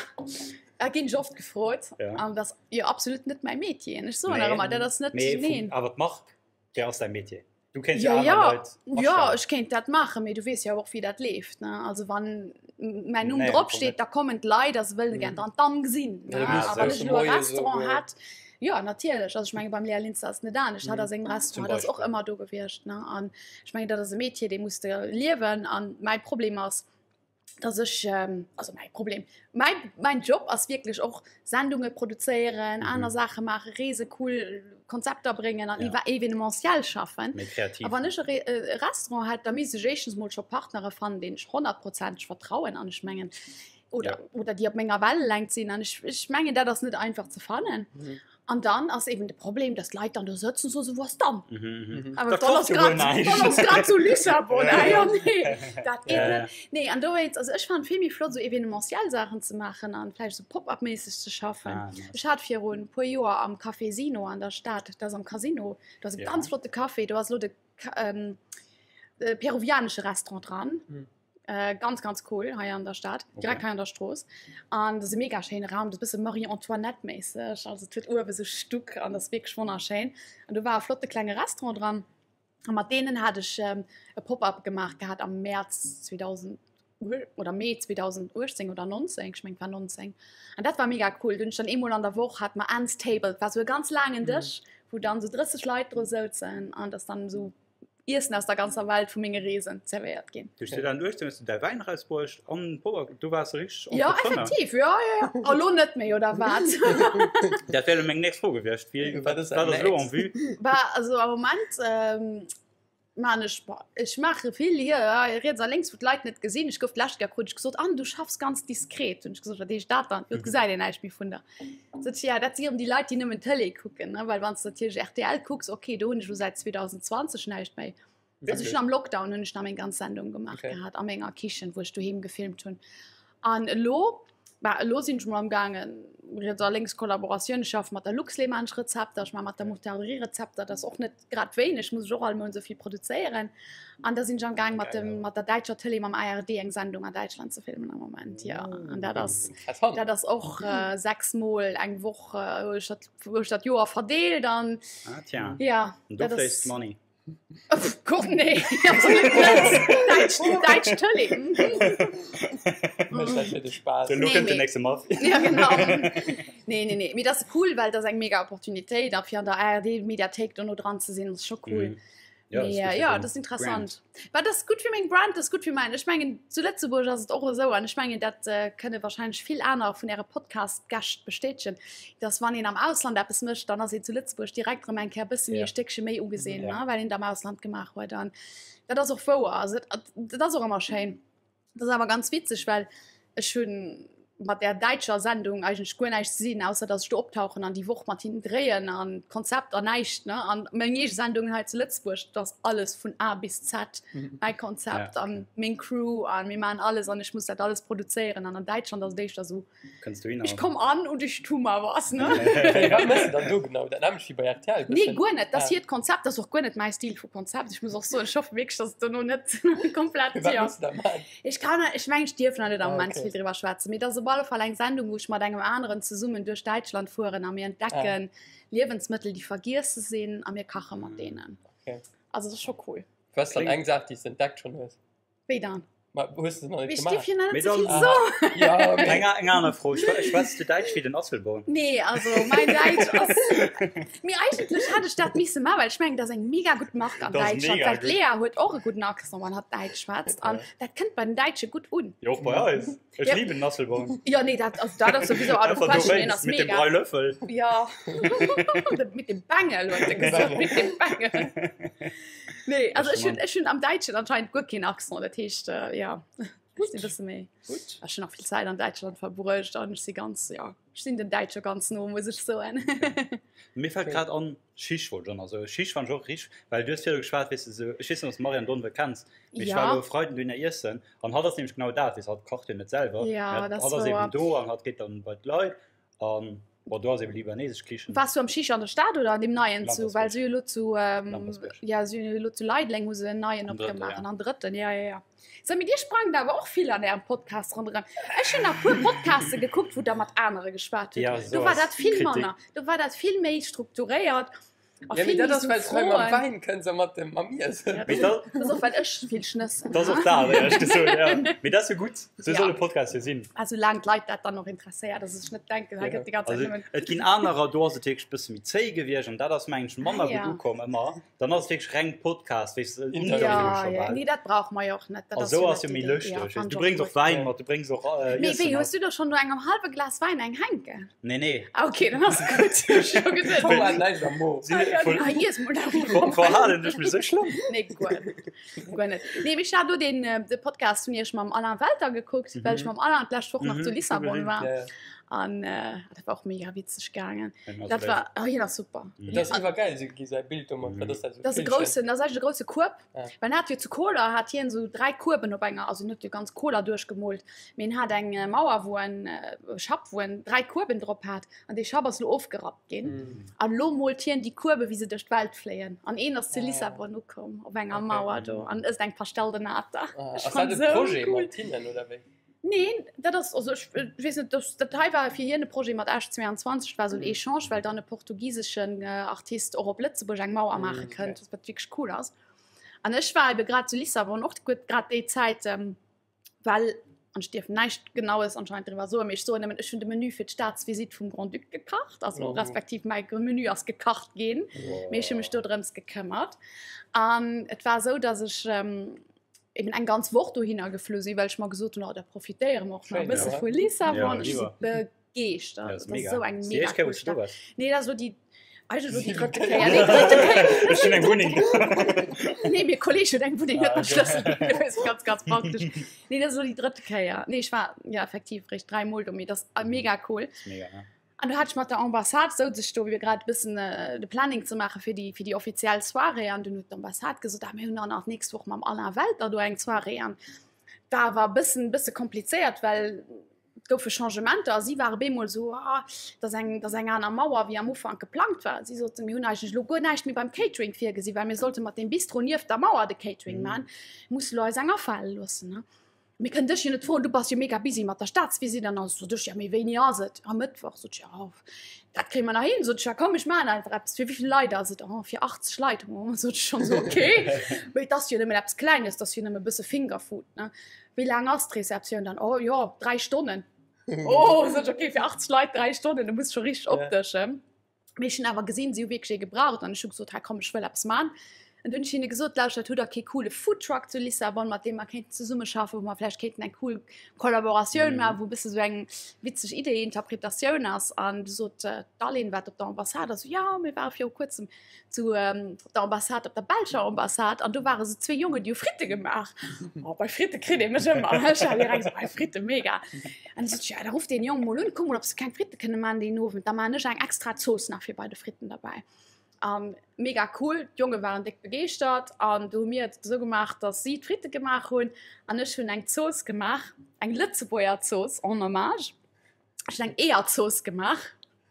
da ginn ech oft gefrot. Ja. An dat ass jo absolut net mäi Metier. Ech soen Nee. nach ëmmer, dat ass net, Mee vum, neen. awer d'Mark, där ass däi Metier. Du kéints Ja, jo aner ja, Leit ja, astellen. ech kéint dat maachen, mee du weess jo och, wéi dat leeft, ne? Also wann mäin Numm Nee, drop am Fong steet, net. da kommen d'Leit a se wëllen gär Mhm. dann d'Ann gesinn, Ja, ne? du muss A wann aus ech dem elo e Moie Restaurant soen. hätt, jo, natierlech. Also ech menge beim Léa Linster ass et net anescht, hatt a Mhm. sengem Zum Restaurant, hatt ass och Beispill. ëmmer do gewiescht, ne? An ech mengen, dat ass e Metier, dee muss de liewen. An mäi Problem ass, dass ech, also mäi Problem, mäi, mäin Job ass wierklech och Sendunge produzéieren, aner Mhm. Saache maachen, Reese cool Konzepter bréngen an Ja. iwwer événementiel schaffen. Méi kreativ. A wann ech e Re e Restaurant hätt, da misst ech éischtens mol scho Partnere fannen, deenen ech honnertprozenteg vertrauen an ech mengen, oder, Ja. oder déi op menger Wellelängt sinn an ech, ech mengen, dat ass net einfach ze fannen. Mhm. An dann ass eben de Problem, dass d'Leit dann do sëtzen so, so was dann? Mhm, mhm. Awer Da dann ass kocht jo grad, wuel näischt. dann ass grad zu Lissabon. Ja, Ah, ja. ja, nee, dat geet Ja, ja. net. Nee, an dowéinst, also ech fannen vill méi flott, sou événementiel Saachen ze maachen an vläicht sou Pop-up-méisseg ze schaffen. Ah, nice. Ech hat virun e puer Joer am Café Sino an der Stad, dat ass am Casino, do ass e Ja. ganz flotte Café, do ass elo de Ka-, ähm, de peruvianesche Restaurant dran. Mhm. Äh, ganz, ganz cool hei an der Stad, direkt Okay. hei an der Strooss. An dat ass e mega schéine Raum, dat ass e bësse Marie-Antoinette-méisseg. Also et huet uewe sou Stuck an dat ass wierklech wonnerschéin. An do war e flotte klenge Restaurant dran. A mat deenen hat ech ähm, e Pop-up gemaach gehat am Mäerz 2000 oder Mee 2018 oder 19, ech meng et war 19. An dat war mega cool. Do hunn ech dann eemol an der Woch hat mer Ends Table, et war sou e ganz laangen Dësch, wou dann sou 30 Leit dru souzen an dat ass dann sou Iessen aus der ganzer Welt vu menge Reesen zerwéiert ginn. Du hues 2018 hues du däi Wäin erausbruecht an Pop-up, du waars richteg Ja, Entrepreneur. effektiv, ja, ja, ja. A lo net méi, oder wat? Dat wär elo meng nächst Fro gewiescht. Wéi, Wat wat ass wat ass elo en next? vue? Bah, also am Moment ähm, maan ech, bah, ech maache vill hier, ja, riets a lénks, wou d'Leit net gesinn. Ech gouf d'lescht Kéier krut ech gesot, an du schaffs ganz diskret. Hunn ech gesot, wat heescht dat dann? Jo, et gesäit een näischt méi vun der. Sot ech, ja, dat si erëm déi Leit, déi nëmmen Tëlee kucken, ne? Well wann s de natierlech rtl kucks, okay, do hunn ech elo säit 2020 näischt méi. Also ech hunn am Lockdown hunn ech nach meng ganz Sendung gemaach Okay. gehat a menger Kichen, wou ech doheem gefilmt hunn. An elo, bah, elo sinn ech mol am gaangen, riets a lénks Kollaboratioun, ech schaffe mat der Luxlait maan ech Rezepter, ech maa mat der Moutarderie Rezepter, dat ass och net grad wéineg, muss ech och all Mount esou vill produzéieren. An da sinn ech am Gaang mat dem, mat der däitscher Tëlee, mam ARD eng Sendung an Däitschland ze filmen am Moment, jo. An dat ass, Interessant. dat ass och äh, sechsmol eng Woch äh, uechter uechter d'Joer verdeelt an Ah, tiens. ja, Und do dat ass fléisst Money. Pff, Gott, nee, absolut net. Däitsch, däitsch Tëlee. Mécht dat fir de Spaass. Elo Nee, kënnt den mee- nächste Maff. Ja, genau. Nee, nee, nee. Mee dat ass cool, well dat ass eng mega Opportunitéit a fir an der ARD-Mediathéik dono dran ze sinn, ass scho cool. Mhm. Ja, nee, äh, ja, das ist interessant. Well das gutt fir meng Brand, das gutt fir mein. Ech mengen zu Lëtzebuerg ass et och esou an ech mengen dat äh, kënne wahrscheinlech vill aner vun äre Podcast-Gäscht bestätegen, dass wann een am Ausland eppes mécht, dann ass een zu Lëtzebuerg direkt erëm eng Kéier bësse méi Ja. e Stéckche méi ugesinn, Ja. ne, well een et am Ausland gemaach huet an dat ass och wouer. Also dat, dat ass och ëmmer schéin. Dat ass awer ganz witzeg, well ech hunn mat där däitscher Sendung eigentlech guer näischt ze sinn, ausser datt ech do optauchen an déi Woch mat hinnen dréien an d'Konzept an näischt, ne? An meng eege Sendungen hei zu Lëtzebuerg, dat ass alles vun A bis Z mäi Konzept Ja, an meng Crew an mir maachen alles an ech muss dat alles produzéieren. An an Däitschland ass et éischter esou, Kënns du hin ech komm an und ich tu mal was, ne? Wat mëss de dann do genau? Dat nämmlecht wéi bei RTL? Nee, bëssen? guer net. Dat ass Ah. hiert Konzept, dat ass och guer net mäi Stil vu Konzept. Ech muss och soen, ech hoffe wierklech, datt et dono net komplett, Wat jo. muss de da maachen? Ech kann, ech mengen, ech dierf nach net am Ah, Moment okay. vill driwwer schwätzen, mee et ass op alle Fall eng Sendung, wou ech mat engem aneren zesummen duerch Däitschland fueren a mir entdecken Liewensmëttel, déi vergiesse sinn a mir kache mat deenen. Okay. Also dat ass scho cool. Was dann eng Saach, déi s de entdeckt schonn hues? Wéi dann? Ma hues du noch net Mee ech gemaach? dierf jo nach Mee net ze vill dann- soen. Ja, mee Eng, eng aner Fro. Schwä- Schwätz du Däitsch wéi den Asselborn? Nee, also mäin Däitsch ass. Mee eigentlech hätt ech dat misse maachen, well ech mengen, dat ass eng mega gutt Mark an Dat ass Däitschland, mega well gutt. d'Lea huet och e gudden Accent, wann hatt Däitsch schwätzt an dat kënnt bei den Däitsche gutt un. Jo, och bei eis. Ech Ja. lieben den Asselborn. Jo, nee, dat, also dat ass souwisou out of Einfach question, deen dowéinst, ass mit dem mega. drei Löffel. Ja, mit dem Bengel huet e gesot, mit dem Bengel. Nee, also ech hunn, ech hunn am Däitschen anscheinend guer keen Accent, dat heescht, äh, ja, ech sinn e bësse méi. Gutt. Ech hunn och vill Zäit an Däitschland verbruecht an ech si ganz, ja, ech sinn den Däitsche ganz no, muss ech soen. Mir fällt grad an, Chiche wollt ech och nach soen. Chiche fand ech och richteg, well du hues virdru geschwat, weess de, sou, ech weess net, ob s de Marianne Donnewe kenns, mee ech war Ja. elo e Freiden dohinner iessen an hatt ass nämlech genau dat, weess de, hatt kacht jo net selwer, Ja, mee hatt dat hatt ass ass eben wouer. do an hatt geet dann bei d'Leit an bon, do ass eben libanesesch Kichen. Wars du am Chiche an der Stad oder an deem neien zu, well Lampersbierg. si hu elo zu, ähm, Lampersbierg. ja, si hunn elo zu Leideleng hu se en neien Am drëtten, opgemaach ja. an am drëtten, ja, ja, ja. So, mee dir sprangt awer och vill an ärem Podcast ronderëm. Ech hunn nach puer Podcaste gekuckt, wou der mat anere geschwat hutt. Ja, so Do war ass dat vill Kritik. manner, do war dat vill méi strukturéiert a Ja, mee vill dat méi ass, sou well s du hei mam Froen. Wäin kënns a mat dem mam Iessen. Ja, Mee dat dat, ass och, well ech vill schnëssen. dat ass och dat, éierlech gesot, ja. Mee dat ass jo gutt. Sou Ja. soll e Podcast jo sinn. Also soulaang d'Leit dat dann och interesséiert, dass ech net denken, hei Ja. gëtt déi ganz Zäit Also, nëmmen. et ginn anerer, do ass et wierklech e bësse méi zéi gewiescht an dat ass, mengen ech, manner Ah, ja. gutt ukomm ëmmer. Dann ass et wierklech reng Podcast, weess de, Interview. Interview Ja, scho ja. bal. Nee, dat brauche mer jo och net. Dat A ass sou jo ass net jo méi d'Idee. Ja, lëschteg, weess fand du ech och bréngs och gutt. Wäin mat, du bréngs och äh, Mee Iessen wéi, mat. hues du da schonn no engem hallwe Glas Wäin eng Hänke? Nee, nee. Ah, okay, dann ass gutt. Ech hu gesot. Tom hat näischt am Mo. Si, voll, Ah, iess mol nach. ver, verhalen ech mech sou schlëmm? Nee, guer net. Guer net. Nee, mee ech hat do den, äh, de Podcast vun iech mam Alain Welter gekuckt, well ech Mhm. mam Alain d'lescht Woch nach Mhm, zu hu Lissabon gesinn. war. Ja, ja. An äh, dat war och mega witzeg gaangen. Hien ass Dat léif. war, oh, hien ass super. Mhm. Dat ass iwwergeil, esou gi säi Bild do mat, wat ass dat, esou Dat ass e Villchen? groussen, dat ass eigentlech e grousse Kueb. Ah. Well en hat jo zu Koler hat hien esou 3 Kueben op enger, also net déi ganz Koler duerchgemoolt, mee en hat eng Mauer, wou en e Schapp, wou en 3 Kueben drop hat an dee Schapp ass elo ofgerappt ginn. Mm. An elo moolt hien déi Kuebe wéi se duerch d'Welt fléien. An een ass zu Ah. Lissabon ukomm op enger Okay. Mauer do an ësst eng Pastel de Nata. Ah, Ech ass dat fand e sou Projet cool. mat hinnen oder wéi? Neen, dat ass, also ech weess net, dat, dat hei war fir hien e Projet mat Esch 22, war esou en Echange, well dann e portugiseschen Artist och op Lëtzebuerg eng Mauer maache kënnt, wat wierklech cool ass. An ech war ebe grad zu Lissabon, och gutt grad déi Zäit, well, an ech dierf näischt Genaues anscheinend driwwer soen, mee ech soen nëmmen, ech hunn de Menü fir d'Staatsvisitt vum Grand-Duc gekacht, also respektiv mäi Menü ass gekacht ginn, mee ech hu mech dodrëms gekëmmert. An et war esou, datt ech, eben eng ganz Woch dohinner geflu sinn, well ech mer gesot hunn, oh, da profitéiere mer och nach e bësse vu Lissabon. Ech si begeeschtert. Dat ass esou eng mega cool Stad. Nee, dat ass elo déi, eigentlech elo déi drëtte Kéier. Nee, drëtte Kéier. Ech hunn eng Wunneng. Nee, mir Kolleg huet eng Wunneng, huet mer Ah, okay. Schlëssel ginn. Dat ass ganz, ganz praktesch. Nee, dat ass elo déi drëtte Kéier. Nee, ech war, ja, effektiv réischt dräimol do, mee dat ass mega cool. Dat ass mega, ne? An do hat ech mat der Ambassade souz ech do wéi grad e bëssen de Planning ze maache fir déi fir déi offiziell Soirée an dunn huet d'Ambassade gesot, ah mir hunn dann nach d'nächst Woch mam Alain Welter do eng Soirée an war awer e bëssen bësse komplizéiert, well et goufe Changementer a si ware bemol esou, ah dat ass eng dat ass eng aner Mauer wéi am Ufank geplangt war. Si soten, mir hunn eigentlech elo guer näischt méi beim Catering virgesi well mir sollte mat deem Bistro nieft der Mauer de Catering maachen, musse lo eis eng afale loossen ne. Mir kënnen dech jo net froen, du bass jo mega busy mat der Staatsvisitt. An dann sot ech, ja mee wéini ass et? Am Mëttwoch. Sot ech, ja dat kréie mer nach hin. Sot ech, ja komm ech maachen einfach eppes. Fir wéivill Leit ass et? Oh fir 80 Leit. Oh sot ech schonn esou, okay. Mee et ass jo nëmmen eppes Klenges, et ass jo nëmme e bësse Fingerfood ne. Wéi laang ass d'Receptioun dann? Oh jo 3 Stonnen. Oh sot ech, okay fir 80 Leit 3 Stonnen, do muss scho richteg opdëschen. Mee ech hunn awer gesinn, si hu wierklech ee gebraucht an ech hu gesot, hei komm ech wëll eppes man. An du hunn ech hinne gesot, Lauschtert, hutt der kee coole Foodtruck zu Lissabon, mat deem mer kéinten zesummeschaffen, wou mer vläicht kéinten eng cool Kollaboratioun maachen, wou e bësse sou eng witzeg Idee, Interpretatioun ass. An du sot d'Aline, wat op der Ambassade ass, jo, mir ware viru kuerzem zu op der Ambassade, op der belscher Ambassade, an do ware sou zwee Jongen, déi hu Fritte gemaach. Oh, bei Fritte kritt ee mech ëmmer. Ech war direkt sou, Bei Fritte, mega. An du sot ech, jo, da rufft deen Jong mol un, kuck mol, ob se keng Fritte kënne maachen deen Owend, da maachen ech eng extra Zooss nach fir bei de Fritten derbäi. An mega cool, d'Jonge waren déck begeeschtert an du hu mir et esou gemaach, dass si d'Fritte gemaach hunn an ech hunn eng Zooss gemaach, eng Lëtzebuerger Zooss en hommage. Ech hunn eng Eeërzooss gemaach.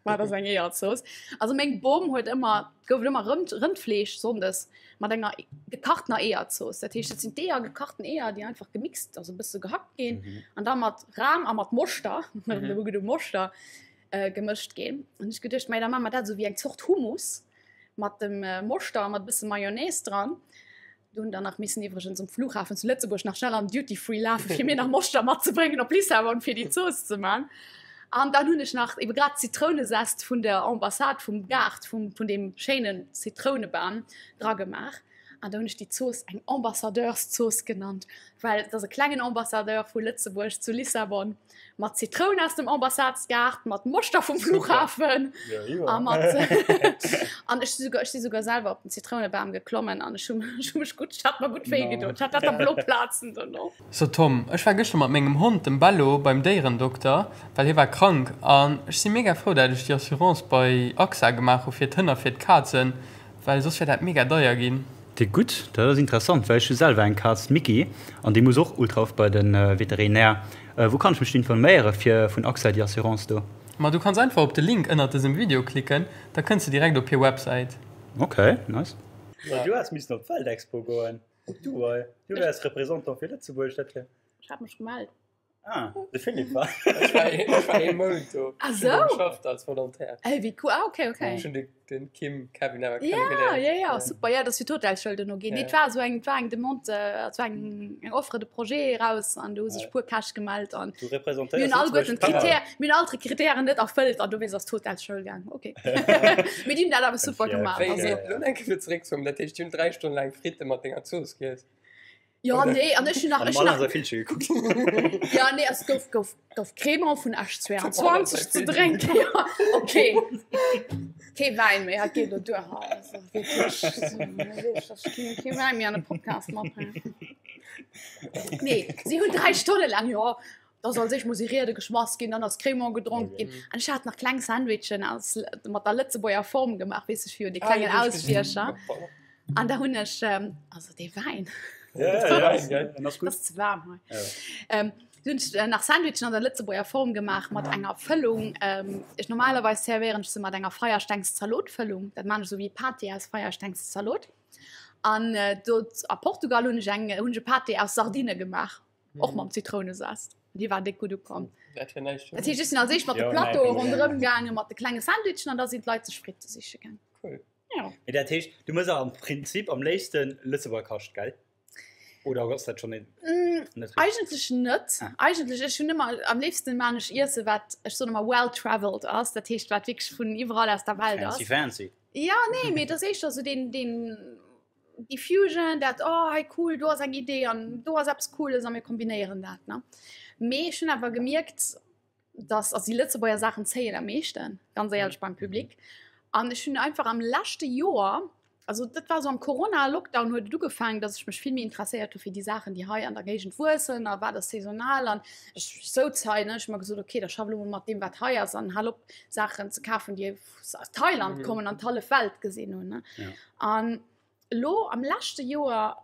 Wat ass eng Eeërzooss? Also meng Bom huet ëmmer, gouf et ëmmer Rënd, Rëndfleesch sonndes mat enger gekachter Eeërzooss. Dat heescht, dat sinn d'Eeër, gekachten Eeër, déi einfach gemixt, also e bësse gehackt ginn an da mat Ram a mat Moschter, Moschter gemëscht ginn. An ech geduecht, mei da maache mer dat esou wéi eng Zort Hummus mat dem Moschter a mat e bësse Mayonnaise dran. Do hunn dann nach missen iwwregens um Flughafen zu Lëtzebuerg nach schnell an Duty Free lafe fir mir nach Moschter matzebréngen op Lissabon fir déi Zooss ze man. An dann hunn ech nach ebe grad Zitrounesäst vun der Ambassade vum Gaart vum vun deem schéinen Zitrounebam dra gemaach. An da hunn ech déi Zooss eng Ambassadeurszooss genannt, well et ass e klengen Ambassadeur vu Lëtzebuerg zu Lissabon mat Zitroun aus dem Ambassadesgaart, mat Moschter vum Flughafen a mat an ech si souguer, ech si souguer selwer op den Zitrounebam geklommen an ech hu ech hu mech gutt, ech hat mer gutt wéi gedoen, ech hat lauter blo Plazen dono. So Tom, ech war gëschter mat mengem Hond, dem Bello, beim Déierendokter, well hie war krank an ech si mega frou dat ech déi Assurance bei AXA gemaach hu fir d'Hënn a fir d'Kazen, Well soss wär dat mega deier ginn. Déi gutt, dat ass interessant, well ech hu selwer eng Kaz, d'Micky, an déi muss och ultra oft bei de Veterinär. Wou kann ech mech do informéiere fir vun AXA déi Assurance do? Ma du kanns einfach op de Link ënnert dësem Video klicken, da kënns de direkt op hir Websäit. Ok, nice. Ma du häss missen op d'Weltexpo goen, op Dubai. Du wäers Représentant fir Lëtzebuerg, dat wär. Ech hat mech gemellt. Ah, de Philippe war. Ech war, ech war ee Mount do. Ah sou? Ech hu geschafft als Volontaire. Ey, wéi cool. Ah, okay, okay. Ech hunn de, den Kim, Kevin awer Ja, kennengeléiert. ja, ja, super. Ja, dat ass fir d'Hotelschoul duerno ginn. Nee, et war esou eng, et war eng Demande, et war eng, eng Offre de projet eraus an do hu sech puer Käch gemellt an Du mir hunn representéiers alleguerten Lëtzebuerg d'Kritär, mir hunn all d'Kritären net erfëllt an dowéinst ass d'Hotelschoul gaang. Okay. Mee déi hunn dat awer super gemaach. Wéi, Also, lo eng Kéier fir zeréckzekommen, dat heescht, déi hunn 3 Stonnen laang Fritte mat denger Zooss giess? Ja, nee, an ech hun nach, ech hun nach, Villche gekuckt. ja, nee, es gouf, gouf, gouf Crémant vun Esch 22 ze drénken. Ja, okay. Kee Wäin méi, hat geet lo duer. Also, wierklech, ech keen, kee Wäin méi an de Podcast matbréngen. Nee, si hunn 3 Stonne laang, jo, da soll sech muss Riede geschmass ginn, dann ass Crémant gedronk ginn. An ech hat nach kleng Sandwichen aus, mat der Lëtzebuerger Form gemaach, weess ech, fir déi klengen Ausstiecher. An da hunn ech, also dee Wäin. Ja, ja, ja, das ass ze waarm hei. Ja. Ähm, hunn ech äh, nach Sandwichen an der Lëtzebuerger Form gemaach mat enger Fëllung. Ähm, ech normalerweis servéieren ech se mat enger Feierstengszalotfëllung. Dat man ech so wéi Pâté aus Feierstengszalot. An äh, dort a Portugal hunn ech eng hunn ech e Pâté aus Sardine gemaach, och mam Zitrounesast. Déi war déck gutt ukomm. Dat wär näischt. Dat heescht, ech sinn als éischt mat de Ja, Plateau nein, ronderëm gaange mat de klenge Sandwichen an da sinn d'Leit sech Fritte siche gaangen. Cool. Ja. Mee dat heescht, du mëss am Prinzip am léifsten Lëtzebuerger Kascht, gell? Oder ass dat schonn net Mm, richtig? Eigentlech net. Ah. Eigentlech, ech hunn ëmmer, am léifsten maan ech Iesse wat, ech soen ëmmer well traveled ass, dat heescht wat wierklech vun iwwerall aus der Welt ass. Fancy, fancy. Ja, nee, mee et ass éischter sou deen, deen, déi Fusion, dat oh hei cool, do ass eng Idee an do ass eppes Cooles a mir kombinéieren dat, ne? Mee ech hunn awer gemierkt, dass also déi Lëtzebuerger Saachen zéien am meeschten, ganz éierlech beim Public. An ech hunn einfach am leschte Joer, also dat war so am Corona-Lockdown huet et ugefaangen, dass ech mech vill méi interesséiert hu fir déi Saachen, déi hei an der Géigend wuessen a wat ass saisonal an ech souz hei, ne, ech hu mer gesot, okay, da schaff elo mol mat deem wat hei ass an hal op Saachen ze kafen, déi aus Thailand kommen an d'hallef Welt gesinn hunn, ne. Ja. An elo am leschte Joer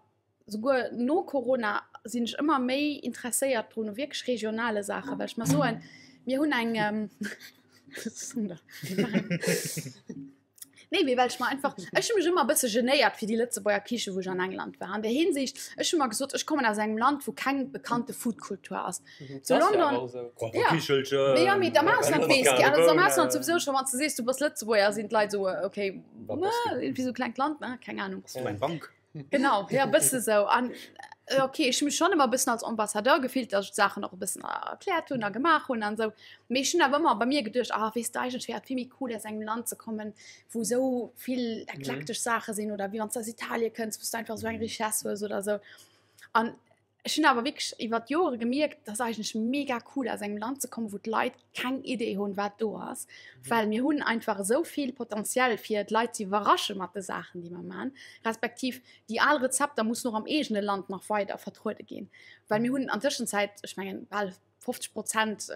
Souguer no Corona sinn ech ëmmer méi interesséiert drun u wierklech regionale Saachen, well ech mer soen, mir hunn eng Nee, mee well ech mer einfach, ech hu mech ëmmer e bësse genéiert fir déi Lëtzebuerger Kiche wou ech an England war. An der Hinsicht, ech hu mer gesot, ech kommen aus engem Land, wou keng bekannte Foodkultur ass. Zu London, Ja. Kichelchen. Ja, mee am Ausland weess ki, also am Ausland souwisou scho, wann s de sees, du bass Lëtzebuerger, sinn d'Leit esou, okay, Wat bass du? wéi sou klengt Land, ne, keng Ahnung. Bass du eng Bank? Genau, ja, bësse sou. An. Okay, ech hu mech schonn ëmmer e bëssen als Ambassadeur gefillt, dass ech d'Saachen och e bëssen erkläert hunn a gemaach hunn an esou. Mee ech hunn awer ëmmer bei mir geduecht, ah weess de, eigentlech wär et vill méi cool aus engem Land ze kommen, wou esou vill eklektesch Saache sinn oder wéi wann s de aus Italie kënns, wou s de einfach esou eng Richesse hues oder esou. An ech hunn awer wierklech iwwer d'Jore gemierkt, dass eigentlech mega cool aus engem Land ze kommen, wou d'Leit keng Idee hunn, wat do ass. Well mir hunn einfach esou vill Potential fir d'Leit ze iwwerrasche mat de Saachen, déi mer maachen, respektiv déi al Rezepter mussen och am eegene Land nach weider vertruede ginn. Well mir hunn an Tëschenzäit, ech mengen bal 50 Prozent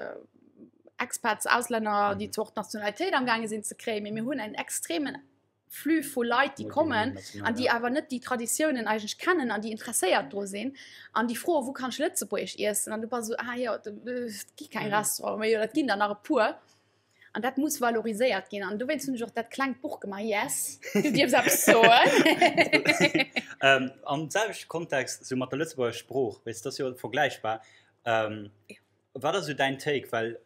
Expats, Auslänner, déi zwar och d'Nationalitéit amgaange sinn ze kréien, mee mir hunn en extremen Flux vu Leit, déi kommen an déi awer net déi Traditiounen eigentlech kennen an déi interesséiert dru sinn an déi froen, wou kann ech Lëtzebuergesch iessen? An du bass esou, ah jo, et gi keng Restaurante méi oder et ginn der nach e puer. An dat muss valoriséiert ginn. An dowéinst hunn ech och dat klengt Buch gemaach. Yes, du dierfs eppes soen. Am selwechte Kontext, esou mat der Lëtzebuerger Sprooch, weess, dat ass jo vergläichbar. Wat ass esou däin Take? Well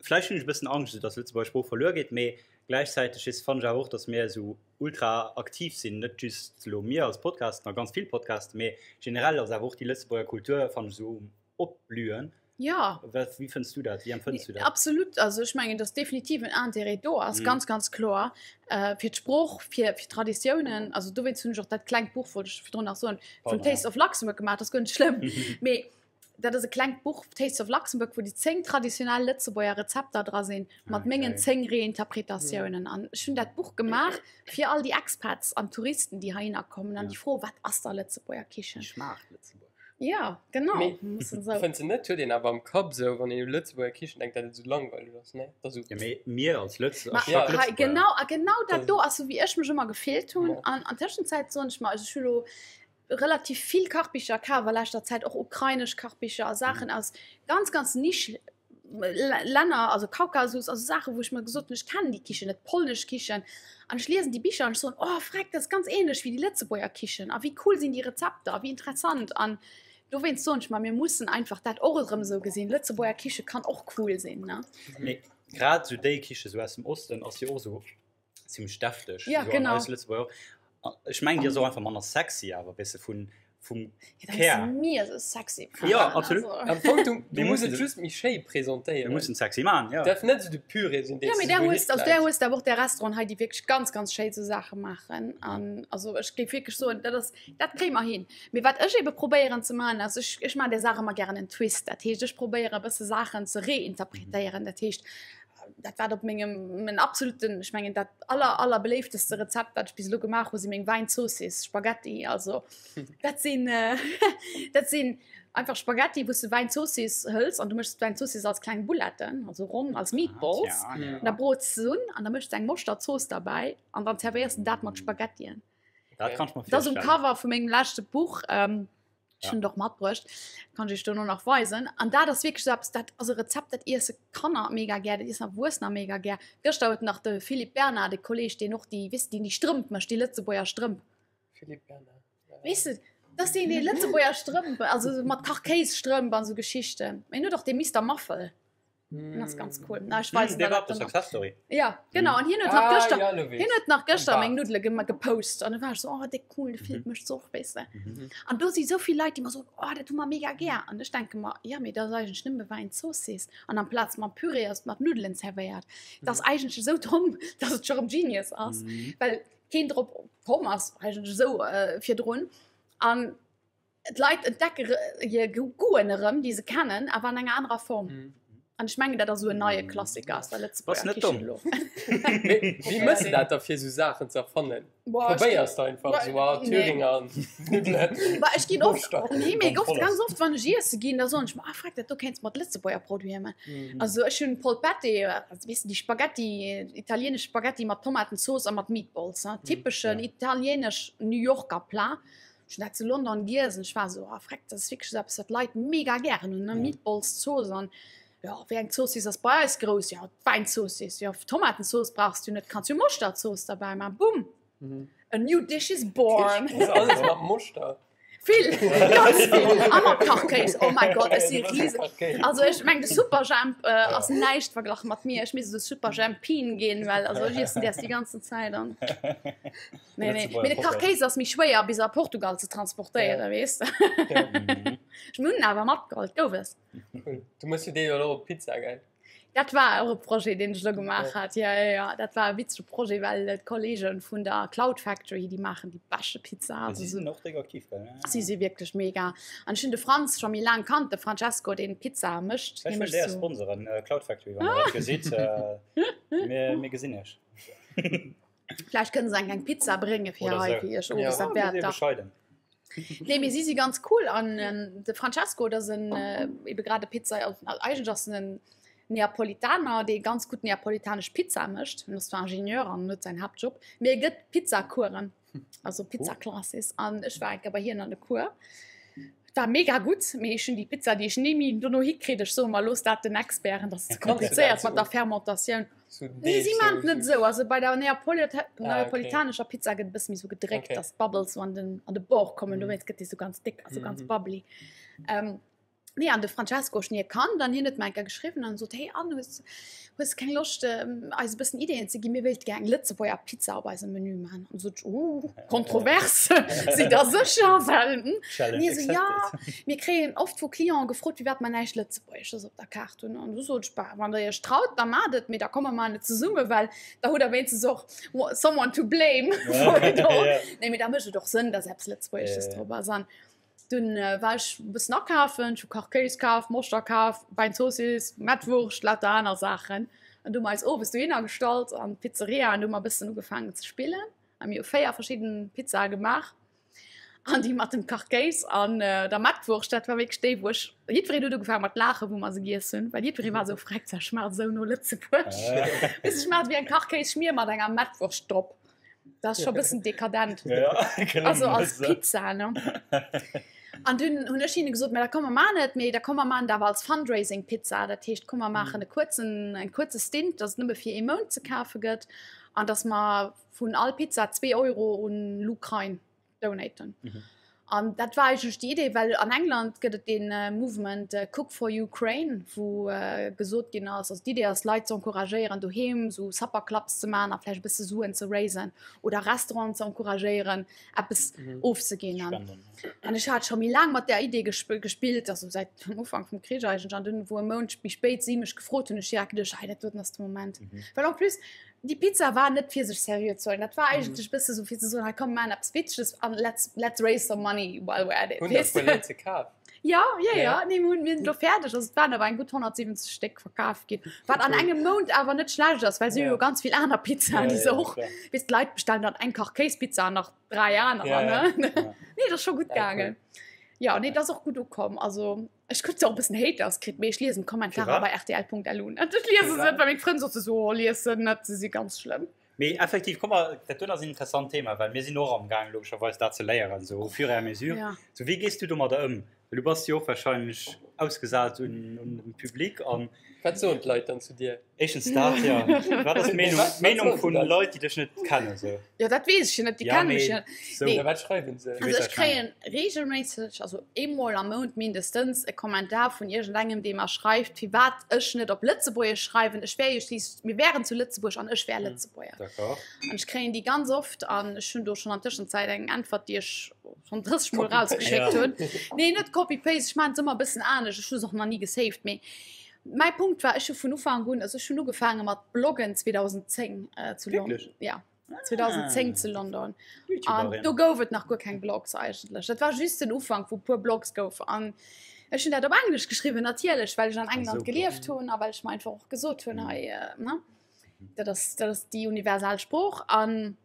Vläicht hunn ech e bëssen Angscht, esou datt d'Lëtzebuerger Sprooch verluer geet, mee gläichzäiteg is fannen ech awer och, datt mir esou ultra aktiv sinn, net just elo mir als Podcast, a ganz vill Podcasten, mee generell ass awer och déi Lëtzebuerger Kultur, fannen ech, esou um Opblühen. Ja. Wat, wéi fënns du dat? Wéi empfënns du dat? Absolut, also ech mengen, datt definitiv en Intérêt do ass, ganz, ganz kloer, fir d'Sprooch, fir, fir d'Traditiounen. Also dowéinst hunn ech och dat klengt Buch, wollt ech virdrun nach soen, vun Taste of Luxembourg gemaach, dat ass guer net schlëmm, mee Dat ass e klengt Buch, Tastes of Luxembourg, wou déi 10 traditionell Lëtzebuerger Rezepter dra sinn, mat ah, mengen 10 Reinterpretatiounen. An ech hunn dat Buch gemaach fir all déi Expats an Touristen, déi heihinner kommen an déi froen, wat ass da Lëtzebuerger Kichen? Schmaacht Lëtzebuerg. Ja, genau. Fënns de net, huet een awer am Kapp esou, wann een u Lëtzebuerger Kichen denkt, dat et esou langweileg ass, ne? Dat esou. Ja, mee mir als Lëtz-, als Ma, hei, genau, a genau dat do ass esou, wéi ech mech ëmmer gefillt hunn. An an Tëschenzäit soen ech mer, also ech hu lo relativ vill Kachbicher kaf a leschter Zäit, och ukrainesch Kachbicher a Saachen aus ganz, ganz Niche Länner, also Kaukasus, also Saachen, wou ech mer gesot hunn, ech kennen déi Kichen net, polnesch Kichen. An ech liesen déi Bicher an ech soen, oh freck, dat ass ganz ähnlech wéi déi Lëtzebuerger Kichen a wéi cool sinn déi Rezepter a wéi interessant. An dowéinst soen ech mer, mir mussen einfach dat och erëm esou gesinn, Lëtzebuerger Kiche kann och cool sinn, ne? Mee grad esou déi Kiche sou aus dem Osten ass jo och esou ziemlich defteg ja, so, genau. Ech meng Dir so einfach manner sexy awer wisse vun vum ja, Kär. Mir so sexy ja, absolut. Also. Am du, du muss et just méi schéi presentéieren. Du muss sexy man ja. Darf net so de Püree sinn ja, der hues, also der hues da och der Restaurant hei déi wirklich ganz ganz schéi so Sache machen an also ech géif wirklich so dat ass dat kréie mer hin. Mee wat ech ebe probéieren ze man ass ech ech man der Sache immer gern en Twist. Dat heescht ech probéiere bësse Saachen ze reinterpretéieren. Dat heescht dat wat op mengem men absoluten ech mengen dat aller aller beléifteste Rezept wat ech bis elo gemaach hu si meng Wäinzoossiss Spaghetti also dat sinn äh, dat sinn einfach Spaghetti wou s de Wäinzoossiss hëls an du méchs d'Wäinzoossiss als kleng Bouletten also ronn als Meatballs ah, tja, ja. da brots se un an da méchs de eng Moschterzooss derbäi an dann zerwéiers de dat mat Spaghettien dat kann ech mer dat ass um Cover vu mengem leschte Buch ähm, Ech hunn et och matbruecht, kann ech iech dono nach weisen. An dat ass wierklech esou eppes, dat ass e Rezept, dat iesse Kanner mega gär, dat iessen Erwuessener mega gär. Gëschter huet nach de Philippe Bernard, de Kolleeg, deen och déi, weess de, deen déi Strëmp mécht, déi Lëtzebuerger Strëmp. Philippe Bernard, ja. Weess de, dat ass deen, dee Lëtzebuerger Strëmp, also mat Kachkéisstrëmp an esou Geschichten. Mä en huet och dee Mister Maffel. Mm. Das ganz cool. Na, ich weiß, mm, der war Success Story. Ja, genau. Und hien huet nach ah, gëschter, ja, hien huet nach gëschter meng Nudele gepost. An da war ich so, oh, déck cool, de Philipp mhm. mécht och, weess de. Mhm. An do si so vill Leit, déi mer so, oh, dat hu mer mega gär. An ech denke mer, ja, mee dat ass eigentlech nëmme Wäinzoossiss. An amplaz mat Püree ass et mat Nudelen zerwéiert. Dat ass mhm. eigentlech esou domm, dass et scho rëm genius ass. Mhm. Well keen drop komm ass, eigentlech esou äh, virdrun. An D'Leit entdecke hir Goûten erëm, déi se kennen, awer an enger anerer Form. Mm. An ech mengen, dat ass esou en neie Klassiker aus der Lëtzebuerger Kichen elo. Wéi mëss de dat da fir esou Saachen ze erfannen? Probéiers de einfach esou, ah, Thüringer Nuddelen. Bah, ech ginn oft, nee, mee oft, ganz oft, wann ech iesse ginn, da soen ech mer, ah, freck, dat do kéints mat Lëtzebuerger Produite man. Also ech hunn Polpette, also weess de, déi Spaghetti, italienesch Spaghetti mat Tomatenzooss a mat Meatballs, ne, typeschen italienesch New Yorker Plat. Ech hunn dat zu London giess an ech war esou, oh freck, dat ass wierklech esou eppes, wat d'Leit mega gären hunn, ne, Meatballs, Zooss an jo, wéi eng Zoossiss ass bei eis grouss? Jo, d'Wäinzoossiss. Jo, Tomatenzooss brauchs du net, kanns jo Moschterzooss derbäi maachen. Bumm, a new dish is born. Ass alles mat Moschter? Vill, ganz vill. A mat Kachkéis, oh mäi Gott, ech si rise. Also ech meng de Superjhemp äh, ass näischt verglach mat mir. Ech misst esou Superjhempin ginn, well also ech iessen däers déi ganzen Zäit an. Nee, nee. Mee de Kachkéis ass méi schwéier bis a Portugal ze transportéieren, weess de. Ech hunn en awer matgeholl, gouf es. Cool. Du mëss jo dee jo och op Pizza, gell? Dat war och e Projet, deen ech elo gemaach hat. Ja, ja, ja. Dat war e witzege Projet, well d'Kollege vun der Cloud Factory, déi maachen déi beschte Pizza. Also, si sinn och déck aktiv, gell? Si si wierklech mega. An ech hunn de Franz scho méi laang kannt, de Francesco, deen d'Pizza mécht. Ech wëll där sponsoren, Cloud Factory, wann der dat gesitt. Mir, mir gesinn iech. Vläicht kënne se eng eng Pizza brénge fir Oder hei sou. fir iech owes, Ja. dat Ah, wär mir si dach. bescheiden. Nee, mee si si ganz cool an ähm, de Francesco, dat ass en äh, ebe grad e Pizza, also eigentlech ass en en Neapolitaner, dee ganz gutt neapolitanesch Pizza mécht. En ass zwar Ingenieur an net säin Haaptjob, mee e gëtt Pizzacoursen, also Pizzaclasses. An ech war eng Kéier bei hien an de Cours. Et war mega gutt, mee ech hunn déi Pizza, déi ech ni méi dono hikritt. Ech soe mer, looss dat den Experten, dat ass ze Kanns du dat komplizéiert mat sou? der Fermentatioun. So Nee, si maan et net esou. Also bei der Neapolit Ah, okay. neapolitanescher Pizza gëtt e bësse méi sou gedréckt, Okay. dass d'Bubbles sou an den, an de Bord kommen. Mhm. Dowéinst gëtt déi sou ganz déck a sou ganz Mhm. bubbly. Ähm, nee, an de Francesco ech nie kannt an hien huet mer eng Kéier geschriwwen an sot, hey Anne, hues, hues keng Loscht, ähm, eis e bëssen Ideeën ze ginn? Mir wéilte gär eng Lëtzebuerger Pizza op eisem Menü maachen. An sot ech, uh, kontrovers, sidd der sécher? Well, hm. Challenge Mir sou, ja, accepted. mir kréien oft vu Clienten gefrot, firwat mer näischt Lëtzebuergesches op der Kaart hunn. An du sot ech, bah, wann der iech traut, da maacht et, mee da komme mer net zesumme, well da hutt der wéinstens och someone to blame for it all. Ja. Nee, mee da mécht et och Sënn, dass eppes Lëtzebuergesches Ja, ja. drop ass. An dunn war ech e bëssen akafen, ech hu Kachkéis kaf, Moschter kaf, Wäinzoossiss, Mettwurscht, lauter aner Saachen. An du hu mer eis owes dohinner gestallt an d'Pizzeria an du hu mer e bëssen ugefaangen ze spillen. A mir hu 4 verschidden Pizzae gemaach. An déi mat dem Kachkéis an der Mettwurscht, dat war wierklech déi, wou ech, jiddwereen huet ugefaange mat laachen, wou mer se giess hunn, well jiddweree war esou, Freckt, dat schmaacht esou no Lëtzebuerg. Weess, et schmaacht wéi eng Kachkéisschmier mat enger Mettwurscht drop. Dat ass scho e bëssen dekadent. Ja, Also als Pizza, ne? An dunn hunn ech hinne gesot, mä da komm mer maachen et, mee da komm mer maachen et awer als Fundraising-Pizza. Dat heescht, komm mer maachen e kuerzen, en kuerze Stint, dass et nëmme fir ee Mount ze kafe gëtt an dass mer vun all Pizza 2 Euro un l'Ukrain donaten. Mhm. An dat war eigentlech déi Idee, well an England gëtt et den äh, Movement äh, Cook for Ukraine, wou äh, gesot ginn ass, also d'Idee ass Leit ze encouragéieren, doheem sou Supper Clubs ze maachen a vläicht e bësse Suen ze raisen oder Restauranten ze encouragéieren, eppes mhm. ofzeginn. An, an ech hat scho méi laang mat der Idee gesp gespillt, also seit dem Ufank vum Krich eigentlech, an dunn wou e Mount méi spéit si mech gefrot hunn, ech direkt geduecht, hey, dat doten ass de Moment. Mhm. Well en plus, Déi Pizza war net fir sech seriö ze huelen. Dat war eigentlech e bësse sou fir ze soen, hei komm mir maachen eppes Witzeges an let's, let's raise some money while we're at it. Hunn der puer Leit se kaf? Ja, ja, ja. Ja. Nee, mir hunn, mir sinn elo fäerdeg. Also et waren awer eng gutt 170 Stéck verkaf ginn. Wat an engem Mount awer net schlecht ass, well se hu Ja. jo ganz vill aner Pizzaen, déi se och, klar. weess, d'Leit bestellen dann eng Kachkéispizza an nach 3 anerer, Ja, ja. ne? Nee, dat ass scho gutt Ja, cool. gaangen. Ja, nee, dat ass och gutt ukomm. Also Ech krut zwar och e bëssen Haters kritt, mee ech liesen d'Kommentarer bei rtl.lu net. Ech liese se net, well meng Frënn sote sou, oh lies se net, se si ganz schlëmm. Mee effektiv, komm mer, dat doen ass en interessant Thema, well mir sinn och amgaang logescherweis dat ze léieren, sou au fur et à mesure. Ja. Sou wéi gees du domadder ëm? Well du bass jo och wahrscheinlech ausgesat un un den Public an. Wat soen d'Leit dann zu dir? Éischtens dat, ja. Wat ass d'Meenung, d'Meenung vun Leit, déi dech net kennen, sou? Jo, dat weess ech jo net, déi Ja, kennen mech mee jo net. sou. Nee. Ja, wat schreiwen se? Also ech kréien reegelméisseg, also eemol am Mount mindestens, e Kommentar vun iergendengem, dee mer schreift, firwat ech net op Lëtzebuergesch schreiwen. Ech wär jo schliisslech, mir wären zu Lëtzebuerg an ech wär Lëtzebuerger. D'accord. An ech kréien déi ganz oft an ech hunn do schonn an Tëschenzäit eng Äntwert, déi ech schonn 30 Mol rausgeschéckt hunn. Nee, net Copy-Paste, ech maachen et ëmmer e bëssen anescht. Ech hu se och nach ni gesaved, mee Mäi Punkt war, ech hu vun Ufank un, also ech hunn ugefaange mat bloggen 2010 äh, zu London. Wierklech? Ja, 2010 zu London. An YouTuberin. do gouf et nach guer keng Blogs eigentlech. Dat war just den Ufank, wou puer Blogs gouf. An ech hunn dat op Englesch geschriwwen, natierlech, well ech an England Super. gelieft hunn a well ech mer einfach och gesot hunn, hei, äh, ne? Dat ass, dat ass déi universal Sprooch. An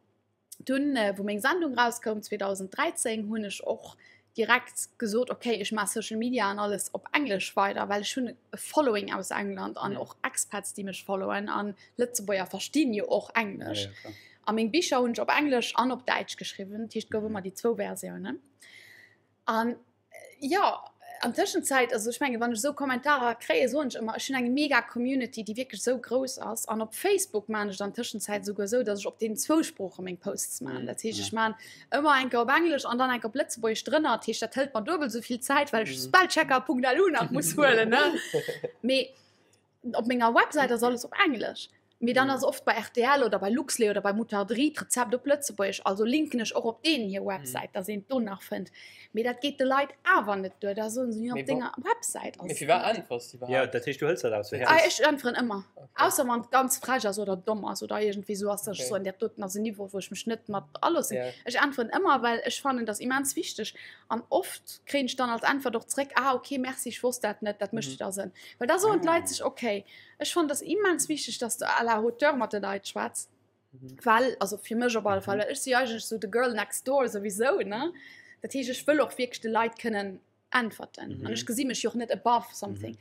Dunn, wou meng Sendung rauskoum 2013, hunn ech och direkt gesot, okay, ech maache Social Media an alles op Englesch weider, well ech hunn e Following aus England an och Expats, déi mech followen an Lëtzebuerger verstinn jo och Englesch. A meng Bicher hunn ech op Englesch an op Däitsch geschriwwen, dat heescht, et gouf ëmmer déi zwou Versiounen. An jo, An Tëschenzäit, also ech menge wann ech esou Kommentarer kréie soen ech ëmmer, ech hunn eng mega Community, déi wierklech esou grouss ass. An op Facebook maan ech et an Tëschenzäit esouguer esou, datt ech op deenen zwou Sprooche meng Posts maan. Dat heescht, ech maan ëmmer eng Kéier op Englesch an dann eng Kéier op Lëtzebuergesch drënner. Dat heescht, dat hëlt mer duebel esou vill Zäit, well ech Spellchecker.lu nach muss huelen, ne? Mee op menger Websäit ass alles op Englesch. Mee dann ass oft bei rtl oder bei Luxlait oder bei Moutarderie d'Rezept op Lëtzebuergesch, also linken ech och op deenen hir Websäit, dass een et do nach fënnt. Mee dat geet de Leit awer net duer, da soen se, jo op denger Websäit ass Mee firwat äntwers de Ja, iwwerhaapt? dat heescht du hëls dat awer zu Ah, Häerz. ech äntweren ëmmer, Okay. ausser wann et ganz frech ass oder domm ass oder iergendwéi sou ass, dass ech Okay. soen, dat doten ass en Niveau, wou ech mech net mat aloossen. Ja. Ech äntweren ëmmer, well ech fannen dat immens wichteg an oft kréien ech dann als Äntwert och zréck, ah okay, merci, ech wosst dat net, dat mécht jo da Sënn. Well da soen d'Leit sech, okay, Ech fannen dass immens wichteg, dass de à la hauteur mat de Leit schwätz, well, also fir mech op alle Fall, well ech si eigentlech sou the girl next door souwisou, ne? Dat heescht, ech wëll och wierklech de Leit kënnen äntwerten an ech gesi mech jo och net above something.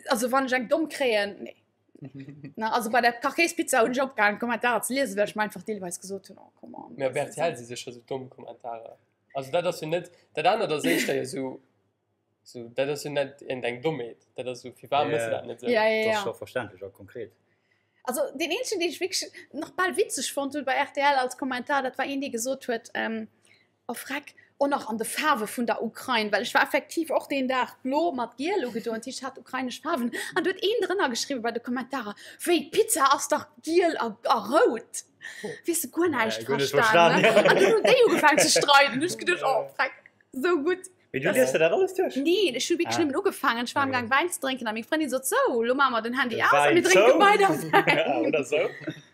Also wann ech eng domm kréien, nee. Na, also bei der Kachkéispizza hunn ech opgehalen Kommentarer ze liesen, well ech mer einfach deelweis gesot hunn, oh come on. Mee op rtl si sécher sou domm Kommentarer. Also dat ass jo net, dat anert ass éischter jo sou So, dat ass jo net eng eng Dommheet. Dat ass so, firwat mëss de dat net sou? Ja, ja, Dat ass ja. scho verständlech a konkret. Also deen eenzegen, deen ech wierklech nach bal witzeg fonnt hunn bei rtl als Kommentar, dat war een, dee gesot huet, ähm, oh freck, och nach an de Faarwe vun der Ukrain, well ech war effektiv och deen Dag blo mat giel ugedoen, dat heescht, ech hat ukrainesch Faarwen. An do huet een drënner geschriwwen bei de Kommentarer, wéi, d'Pizza ass dach giel a, a rout. Weess de, guer näischt Ja, guer net verstan, verstan, ne? ja. An dunn hunn déi ugefaangen ze streiden. Hunn ech geduecht, oh freck, sou gutt. Mee du liest der dat alles duerch? Nee, ech hu wierklech Ah. nëmmen ugefaangen. Ech war am Okay. Gang Wäin ze drénken a meng Frëndin sot, sou, lo maache mer den Handy De aus a Wäin mir drénke zou. weider Wäin. Ja, oder sou.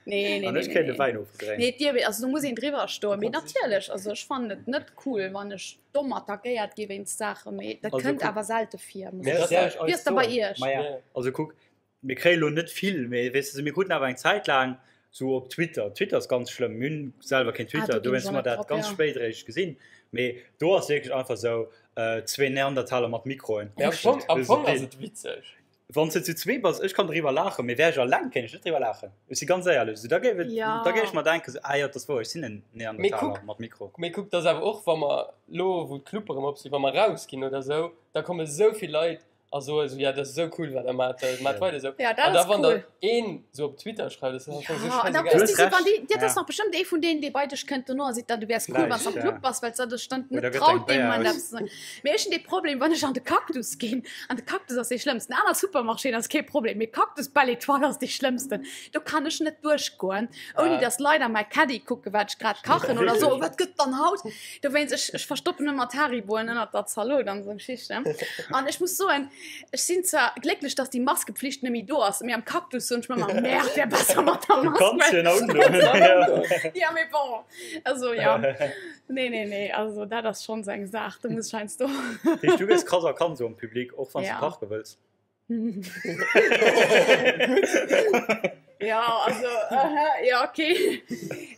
Nee, nee, An nee, ech nee, kréien de nee. Wäin ofgedréint. Nee, d'Dier wéi, also do muss een driwwer stoen. Mee natierlech, also ech fannen et net cool, wann ech domm attackéiert gi wéinst Saachen, mee dat Also kënnt kuck- awer selte vir, muss Mee ech dat soen. soll ech Wéi ass dat bei soen. iech? Ma ja, Ja. also kuck, Mir kréie lo net vill, mee weess de, mir kruten awer eng Zäit laang sou op Twitter, Twitter ass ganz schlëmm, mir hunn selwer keen Ah, Twitter, do ginn dowéinst ech hu mer och net dat drop, ganz ja. spéit eréischt gesinn, mee do ass wierklech einfach sou zwee Neandertaler mat Mikroen. Mee am Fong, am Fong ass et witzeg. Wann s de zu zwee bass, ech kann driwwer laachen, mee wär ech alleng, kéint ech net driwwer laachen, ech si ganz éierlech, sou da géif et, Ja. da géif ech mer denken, sou, ah jo, et ass wouer, ech sinn en Mee Neandertaler kuck, mat Mikro. mee kuck, 't ass awer och, wa mer lo, wou d'Clubbe erëm op sinn, wa mer rausginn oder sou, da komme sou vill Leit A soe sou, ja, dat ass esou cool, wat der maacht, maacht weider esou. Ja, dat An da ass wann cool. der een sou op Twitter schreift, ass dat am Fong sou Ja, an da scheißegal. plus, Du déi hues si, wann déi, recht, dat ass ja. nach bestëmmt ee vun deenen, dee bei dech kënnt dono a seet dann, du wäers cool, wann s am Vläicht, Club ja. bass, well s der dech dann Oder net gëtt traut, eng deem Béier Mann aus. eppes ze soen. Mee ech hunn dee Problem, wann ech an de Cactus ginn, an de Cactus ass dee schlëmmsten, aner Supermarchéen ass kee Problem, mee Cactus Belle Étoile ass dee schlëmmsten, do kann ech net duerchgoen, ouni Ah. dass Leit a mäi Caddie kucken, wat ech grad kachen oder soen, wat gëtt dann haut? Dowéinst, ech, ech verstoppen ëmmer d'Hariboen ënnert der Zalot an esou Geschichten. An ech muss soen, ech sinn zwar glécklech, dass déi Maskepflicht net méi do ass, mee am Cactus soen ech mer ëmmer, Merde, wär besser mat der Du Mask. kanns jo nach undoen. Ja, mee bon, also ja. Nee, nee, nee, also dat ass schonns eng Saach, do muss ech heiansdo. Dat heescht, du gëss krass erkannt sou am Public, och wann s du Ja. parke wëlls? Ja, also, äh, ja, okay.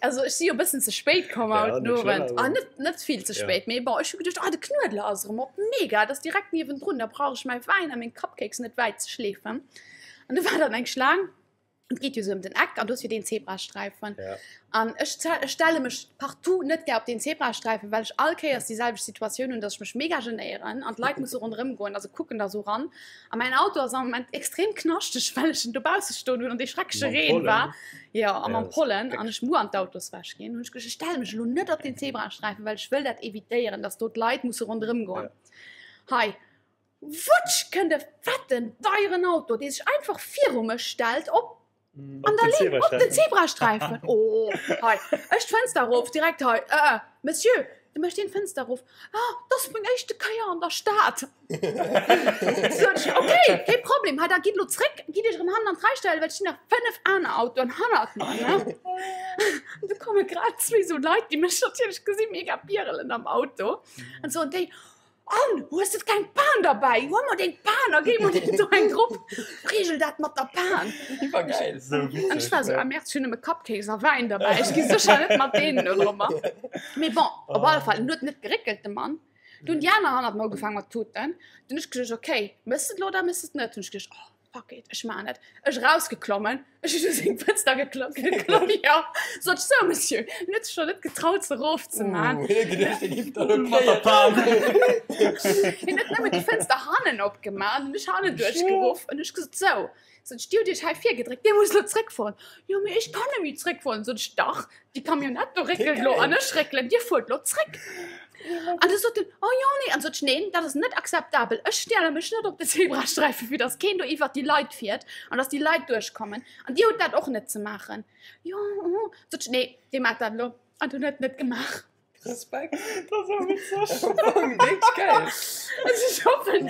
Also, ech si jo bëssen ze spéit komm Ja, haut net schlëmm, Owend. awer. Ah, net, net vill ze Ja. spéit, mee bon, ech hu geduecht, ah, de Knuedler ass erëm op, mega, dat ass direkt niewendrun, da brauch ech mäi Wäin a meng Cupcakes net wäit ze schleefen. An du war dann eng Schlaang. Et geet jo sou ëm den Eck an do ass jo deen Zebrasträifen. Ja. An ech ech stelle mech partout net gär op deen Zebrasträifen, well ech all Kéiers déi selwecht Situatioun hunn, dass ech mech mega genéieren an d'Leit musse ronderëm goen a se kucken da sou ran. A mäin Auto ass am Moment extrem knaschteg, well ech en dobausse stoen hunn an dee schreckleche Mam Reen Pollen. war. Jo, a Ja, mam das ist Pollen an wirklich. ech muer an d'Autoswäsch ginn. Hunn ech geduecht, ech stelle mech elo net op deen Zebrasträifen, well ech wëll dat evitéieren, dass do d'Leit musse ronderëm goen. Ja. Hei, Wutsch kënnt e fetten, deieren Auto, dee sech einfach viru mech stellt, op an der Linn, op den Zebrasträifen. Oh, hei, ech d'Fënster erof, direkt hei, äh, Monsieur, du mécht deen d'Fënster erof, ah, dat ass meng éischte Kéier an der Stad. Sot ech, okay, kee Problem, hei, da gitt elo zréck, gitt iech erëm hannen an d'Rei stellen, well et stinn nach 5 aner Autoen hannert mer, ne. An du komme grad zwee sou Leit, déi mech natierlech gesinn, mega bierelen am Auto, an soen déi, An, hues de keng Pan derbäi? Huel mer deng Pan a géi mer deen do eng drop. Regel dat mat der Pan. Iwwergäil. Sou witzeg. An ech war sou, ah merde, ech hunn nëmme Cupcakes a Wäin derbäi, ech gi sécher net mat deenen do drop. Mee bon, op alle Fall, en huet net geréckelt, de Mann. Du hunn déi aner hannert mer ugefaangen mat tuten. Dunn hunn ech geduecht, okay, méchs de et elo oder méchs de et net? Hunn ech geduecht, oh. fuck it, ech maan et. Ech rausgeklommen, ech hunn u seng Fënster gekloppt, gekloppt, jo. Sot ech, sou Monsieur, en huet sech scho net getraut se erof ze maan. Hien huet geduecht, hie giff der elo kréien. Hien huet nëmmen déi Fënster hannen opgemaach an ech hannen duerchgeruff an ech gesot, sou, sot ech, dir hutt iech hei virgedréckt, dir musst elo zréckfueren. Jo, mee ech kann net méi zréckfueren. Sot ech, dach, déi Camionnette do réckelt elo an ech réckelen, dir fuert elo zréck. An du sot en, oh jo, nee. An sot ech, neen, dat ass net akzeptabel. Ech stelle mech net op de Zebrasträife, fir datt keen do iwwert déi Leit fiert an datt déi Leit duerchkommen. An dir hutt dat och net ze maachen. Jo, oh. Sot ech, nee, dir maacht dat elo. An dunn huet en et gemaach. Respekt. Dat ass awer witzeg. Wierklech geil. Also ech hoffen.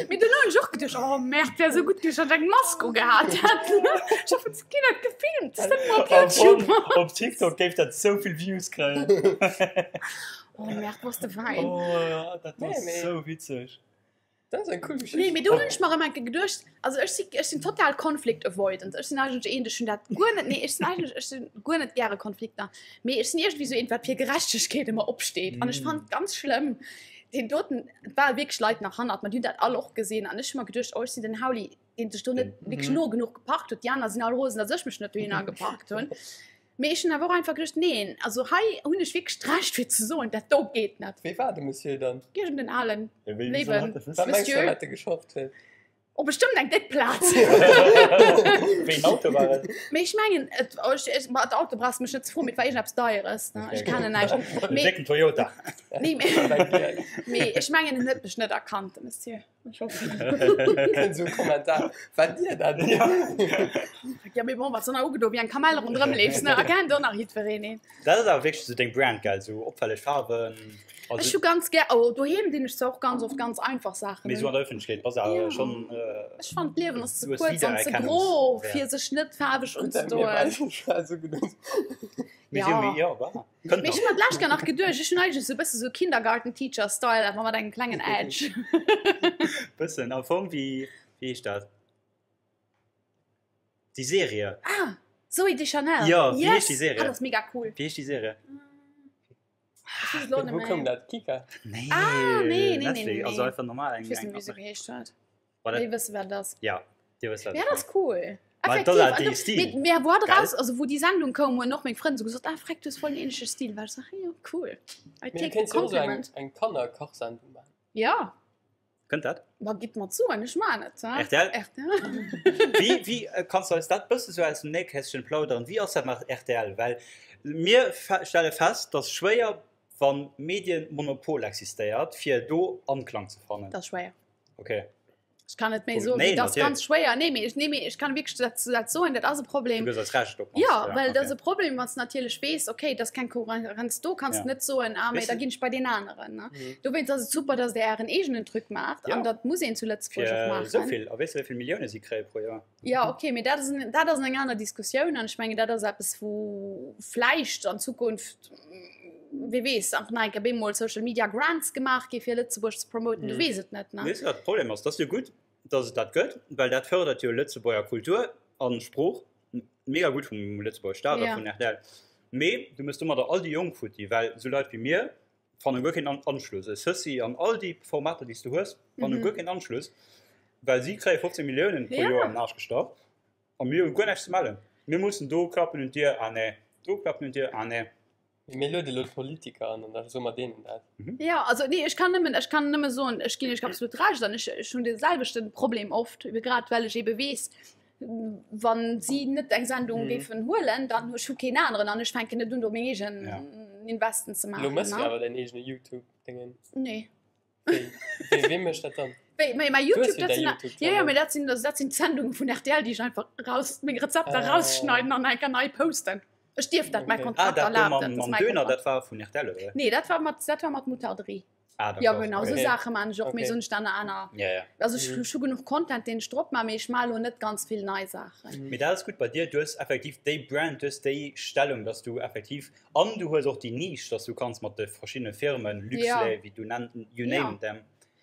Mee duerno hunn ech och geduecht, oh Merde, wär esou gutt gewiescht, wann ech eng Mask ugehat hätt. Ech hoffen, et keen huet gefilmt. Dat ass net mol op YouTube. Op TikTok géif dat esou vill Views kréien. Oh Merde, wou ass de Wäin? Oh, dat Nee, ass mee- esou witzeg. Dat ass eng cool Geschicht. Nee, mee do hunn ech mer ëmmer eng Kéier geduecht, also ech si, ech sinn total conflict avoidant. Ech sinn eigentlech een, ech hunn dat guer net, nee, ech sinn eigentlech, ech sinn guer net gäre Konflikter. Mee ech sinn iergendwéi sou eent, wat fir Gerechtegkeet ëmmer opsteet. An ech Mm. fand ganz schlëmm, deen doten, et ware wierklech Leit nach hannert mer, déi hunn dat all och gesinn. An ech hu mer geduecht, oh, ech sinn den Hauli, deen sech do net wierklech Mhm. no genuch geparkt huet. Déi aner sinn all rosen, datt ech mech net dohinner geparkt hunn. Mee ech hunn awer och einfach geduecht, neen, also hei hunn ech wierklech d'Recht fir ze soen, dat do geet net. Wee war de Monsieur dann? Iergend en alen Ja, wéi Léiwen. soll hat dat Wat wëssen? mengst du, Monsieur? wat de geschafft huet? Oh, bestëmmt eng déck Plaz. Wéi en Auto war et? Mee ech mengen, et, oh, ech, ech, ma d'Auto brauchst du mech net ze froen, mee et war iergendeppes Deieres, ne? Ech kennen näischt. En Mee, décken Toyota. nee, mee, mee ech mengen, en huet mech net erkannt, de Monsieur. Ech hoffen. Kënnt esou e Kommentar, War Dir dat? Ja. Ja, mee bon, wat se nach ugedo wéi eng Kamell ronderëm leefs, ne? Erkennt och nach jiddwereen een. Dat ass awer wierklech esou deng Brand, gell? Esou opfälleg Faarwen. Ech Also, hu ganz gär, oh, doheem dinn ech zwar och ganz oft ganz einfach Saachen mee esou un. an der Ëffentlechkeet bass awer Ja. schonn. Äh, Ech fannen d'Liewen ass ze Du hues kuerz an ze gro, Wiedererkennungswert. fir sech net faarweg Gutt, dat mir unzedoen. beiden war esou geduecht. Mee Ja. si hu méi, ja, war. Kënnt Mee ech nach. hu mer d'lescht Kéier nach geduecht, ech hunn eigentlech esou e bësse sou Kindergarten-Teacher-Style, awer mat engem klengen Edge. Bëssen am Fong wéi, wéi heescht dat? Déi Serie. Ah, Zooey Deschanel. Ja, wéi heescht Yes! déi Serie? Ah, dat ass mega cool. Wéi heescht déi Serie? Ech weess et elo net Wou méi. koum dat? Kika? Nee, Ah, nee, nee, nee, Netflix, nee, also nee. einfach normal eng. Ech weess net, eng wéi se geheescht huet. War dat, Mir wësse wat et ass. ja, dir wësst wat Ja, ech dat ass cool. Ma Effektiv. dat ass An dee du- Stil. Mee, mee wou hat Gell? raus, also wou déi Sendung koum, hunn och meng Frënn sou gesot, ah freck, du hues voll den ähnleche Stil. War ech sou, hey, jo, cool. I Mee du take the kéints jo och sou eng, compliment. eng Kannerkachsendung maachen. Ja, Kënnt dat? ma gitt mer d'Suen, ech maan et. Hein? RTL? RTL. Wéi, wéi äh, kanns du eis dat bësse sou aus dem Nähkästchen plaudern? Wéi ass dat mat RTL? Well mir fe stelle fest, dass schwéier, wann Medienmonopol existéiert, fir do Anklang ze fannen. Dat ass schwéier. Okay. Ech kann net méi soen, Nee, dat ass natierlech. ganz schwéier. Nee, mee ech, nee, mee ech kann wierklech dat, dat soen, dat ass e Du Problem. gëss eis Recht op Ja, d'mannst, well dat ass okay. e Problem, wann s du natierlech weess, okay, et ass keng Konkurrenz do, kanns Ja. du net soen, ah, mee Weess da du- ginn ech bei deen aneren. Ne? Mhm. Dowéinst ass et super, dass der ären eegenen Truc maacht Ja. an dat muss een zu Lëtzebuerg och Fir maachen. esou vill. A weess du, wéi vill Millioune si kréie pro Joer? Ja, okay, mee dat ass, en, dat ass eng aner Diskussioun an ech mengen, dat ass eppes, wou vläicht an Zukunft, wie weess, nach eng Kéier bemol Social Media Grants gemaach gi fir Lëtzebuerg ze promoten, du Mhm. weess et net, ne? Weess du, wat de Problem ass? Dat ass jo gutt, dass et dat gëtt, well dat fërdert jo Lëtzebuerger Kultur an Sprooch, mega gutt vum Lëtzebuerger Staat a Ja. vun rtl. Mee du mëss domadder all déi Jonk futti, well esou Leit wéi mir fanne guer keen Anschluss. E Ceci an all déi Formater, déi s du hues, fanne Mhm. guer keen Anschluss, well si kréie 15 Milliounen pro Ja. Joer an den Aarsch gestach a mir hu guer näischt ze mellen. Mir mussen do klappen un d'Dier, ah nee, do klappen un d'Dier, ah nee. Mir luede lo d'Politiker an an da soe mer deenen dat. Ja, also nee, ech kann nëmmen, ech kann nëmme soen, ech ginn iech absolut Recht an ech, ech hunn de selwechten Problem oft, ebe grad well ech ebe weess, wann si net eng Sendung Mhm. géifen huelen, dann hu ech hu keen aneren an ech fänken net un do meng eegen Ja. Investen ze Lo maachen. mëss du Ne? awer däin eegene YouTube-Déngen. Nee. Wéi, wéi, wee mécht dat dann? Wéi, mä mäi Du hues YouTube, jo dat däi sinn, YouTube-Channel. ja, ja, mä dat sinn, dat sinn d'Sendunge vun RTL, déi ech einfach raus, meng Rezepter Ah. rausschneiden an enker nei posten. Ech dierf dat, mäi Okay. Ah, Kontrakt dat do erlaabt mam, dat, dat ass mam mäi Döner, Kontrakt. dat war vun RTL, oder? Nee, dat war mat, dat war mat Moutarderie. Ah, Ja, d'accord. genau, sou Okay. Saache maan ech och, mee Okay. soen ech dann aner. Ja, ja. Also ech Mhm. hu scho genuch Content, deen ech drop maan, mee ech maan elo net ganz vill nei Saachen. Mee dat ass gutt bei dir, du hues effektiv déi Brand, du hues déi Stellung, dass du effektiv, an du hues och déi Niche, dass du kanns mat de verschiddene Firmen, Ja. Luxlait, wéi du nenn, you Ja. name them,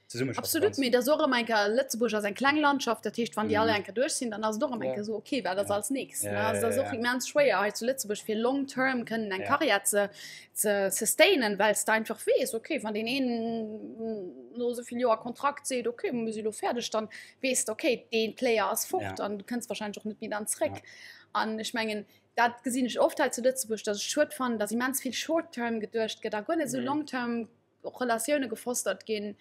zesummeschaffen Absolut, kanns. mee et ass och ëmmer eng Kéier, Lëtzebuerg ass eng kleng Landschaft, dat heescht, wann déi Mhm. all eng Kéier duerch sinn, dann ass et och ëmmer eng Ja. Kéier esou, okay, wat ass Ja. als nächst, Ja, ne? Also ja, et ass ja, och ja. immens schwéier hei zu Lëtzebuerg fir long term kënnen eng Ja. Karriär ze, ze sustainen, well s de einfach weess, okay, wann deen een no. no esou vill Joer Kontrakt seet, okay, mir si lo fäerdeg, dann weess de, okay, dee Player ass fort Ja. an du kënns wahrscheinlech och net méi dann zréck. Ja. An ech mengen, dat gesinn ech oft hei zu Lëtzebuerg, dass ech schued fannen, dass immens vill Short-term geduecht gëtt a guer net esou Mhm. Long-term och Relatioune gefostert ginn.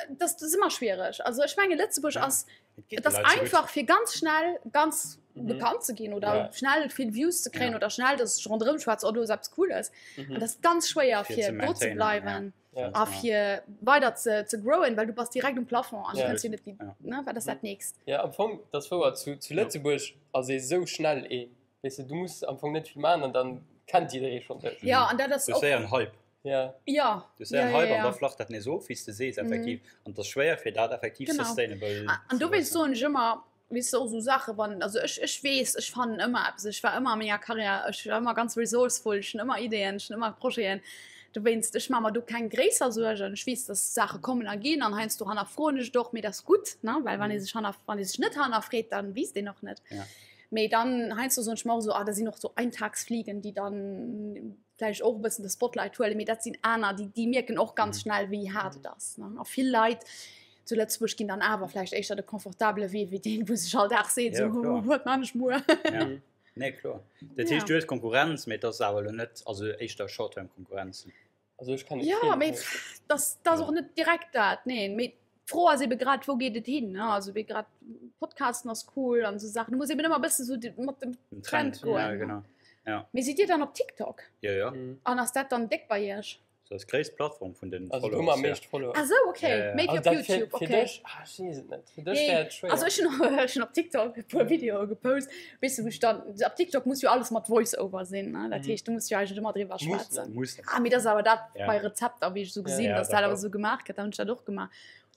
Das, das ist ëmmer schwiereg. Also ech menge Lëtzebuerg Ja. ass Et geet et ass de Leit ze gutt. einfach fir ganz schnell ganz Mhm. bekannt ze ginn oder Ja. schnell vill Views ze kréien Ja. oder schnell dass ech ronderëm schwätz oh do ass eppes Cooles. Mhm. An das ist ganz schwéier Fir fir ze do ze maintainen, bleiwen Ja. a fir weider ze, ze growen, well du bass direkt um Plafond an Ja. du kënns jo net méi, Ja. ne, wat ass dat nächst? Ja, am Fong, das wouer zu, zu Lëtzebuerg ass ee sou schnell een. Weess de, du muss am Fong net vill maachen an dann kennt jidderee schonn dech. Ja, an dat ass Du hues och séier en Hype. Ja. ja. Du hues séier en Ja, Hype ja, an da ja. flacht dat nees of, wéi s de sees, effektiv. An et ass schwéier, fir dat effektiv Genau. sustainable An ze dowéinst loossen. soen ech ëmmer, weess de, och esou Saache wann, also ech, ech weess, ech fannen ëmmer eppes. Ech war ëmmer a menger Karriär, ech war ëmmer ganz resourceful, ech hunn ëmmer Ideeën, ech hunn ëmmer Projeten. Dowéinst, ech maache mer do keng gréisser Suergen. Ech weess, dass Saache kommen a ginn an heiansdo hannerfroen ech et och, mee dat ass gutt, ne, well wann ee sech hanner, wann ee sech net hannerfreet, dann wiisst een och net. Ja. Mee dann heiansdo soen ech mer och esou, ah, da sinn och so Eintagsfliegen, déi dann vläicht och e bëssen de Spotlight huelen, mee dat sinn aner, déi, déi mierken och ganz Mhm. schnell, wéi haart et ass. Ne? A vill Leit zu Lëtzebuerg ginn dann awer vläicht éischter de confortabele Wee, wéi deen, wou sech all Dag seet, Ja, so, kloer. wat man ech muer? Ja. Mhm. Nee, kloer. Dat Ja. heescht, du hues Konkurrenz, mee et ass awer elo net, also éischter Short-term-Konkurrenz. Also ech kann Ja, mee das, das och net direkt dat nee mee d'Fro ass ebe grad wou geet et hin ne also wéi grad Podcasten ass cool an sou Saachen du muss eben ëmmer bësse sou mat dem Den Trend Trend, goen ja, ne? genau. Ja. Mee sidd Dir dann op TikTok? Ja, ja. Mhm. An ass dat dann déck bei Iech? Dat ass d'gréisst Plattform vun den Also do hu mer Followers am hier. meescht Follower. Ah sou, okay. Ja, ja. Méi wéi Also op dat fir, YouTube, fir okay. dech, ah, ech weess et net. Fir dech Nee, wär et schwéier. also ech hunn ech hunn op TikTok e puer Videoe gepost, weess de, wou ech dann, op TikTok muss jo alles mat Voice-Over sinn, ne? Dat Mhm. heescht, du muss jo eigentlech ëmmer driwwer Muss schwätzen. net. Muss net. Ah, mee dat ass awer dat Ja. bei Rezepter, wéi ech esou gesinn, Ja, dass dat awer d'accord. esou gemaach gëtt, da hunn ech dat och gemaach.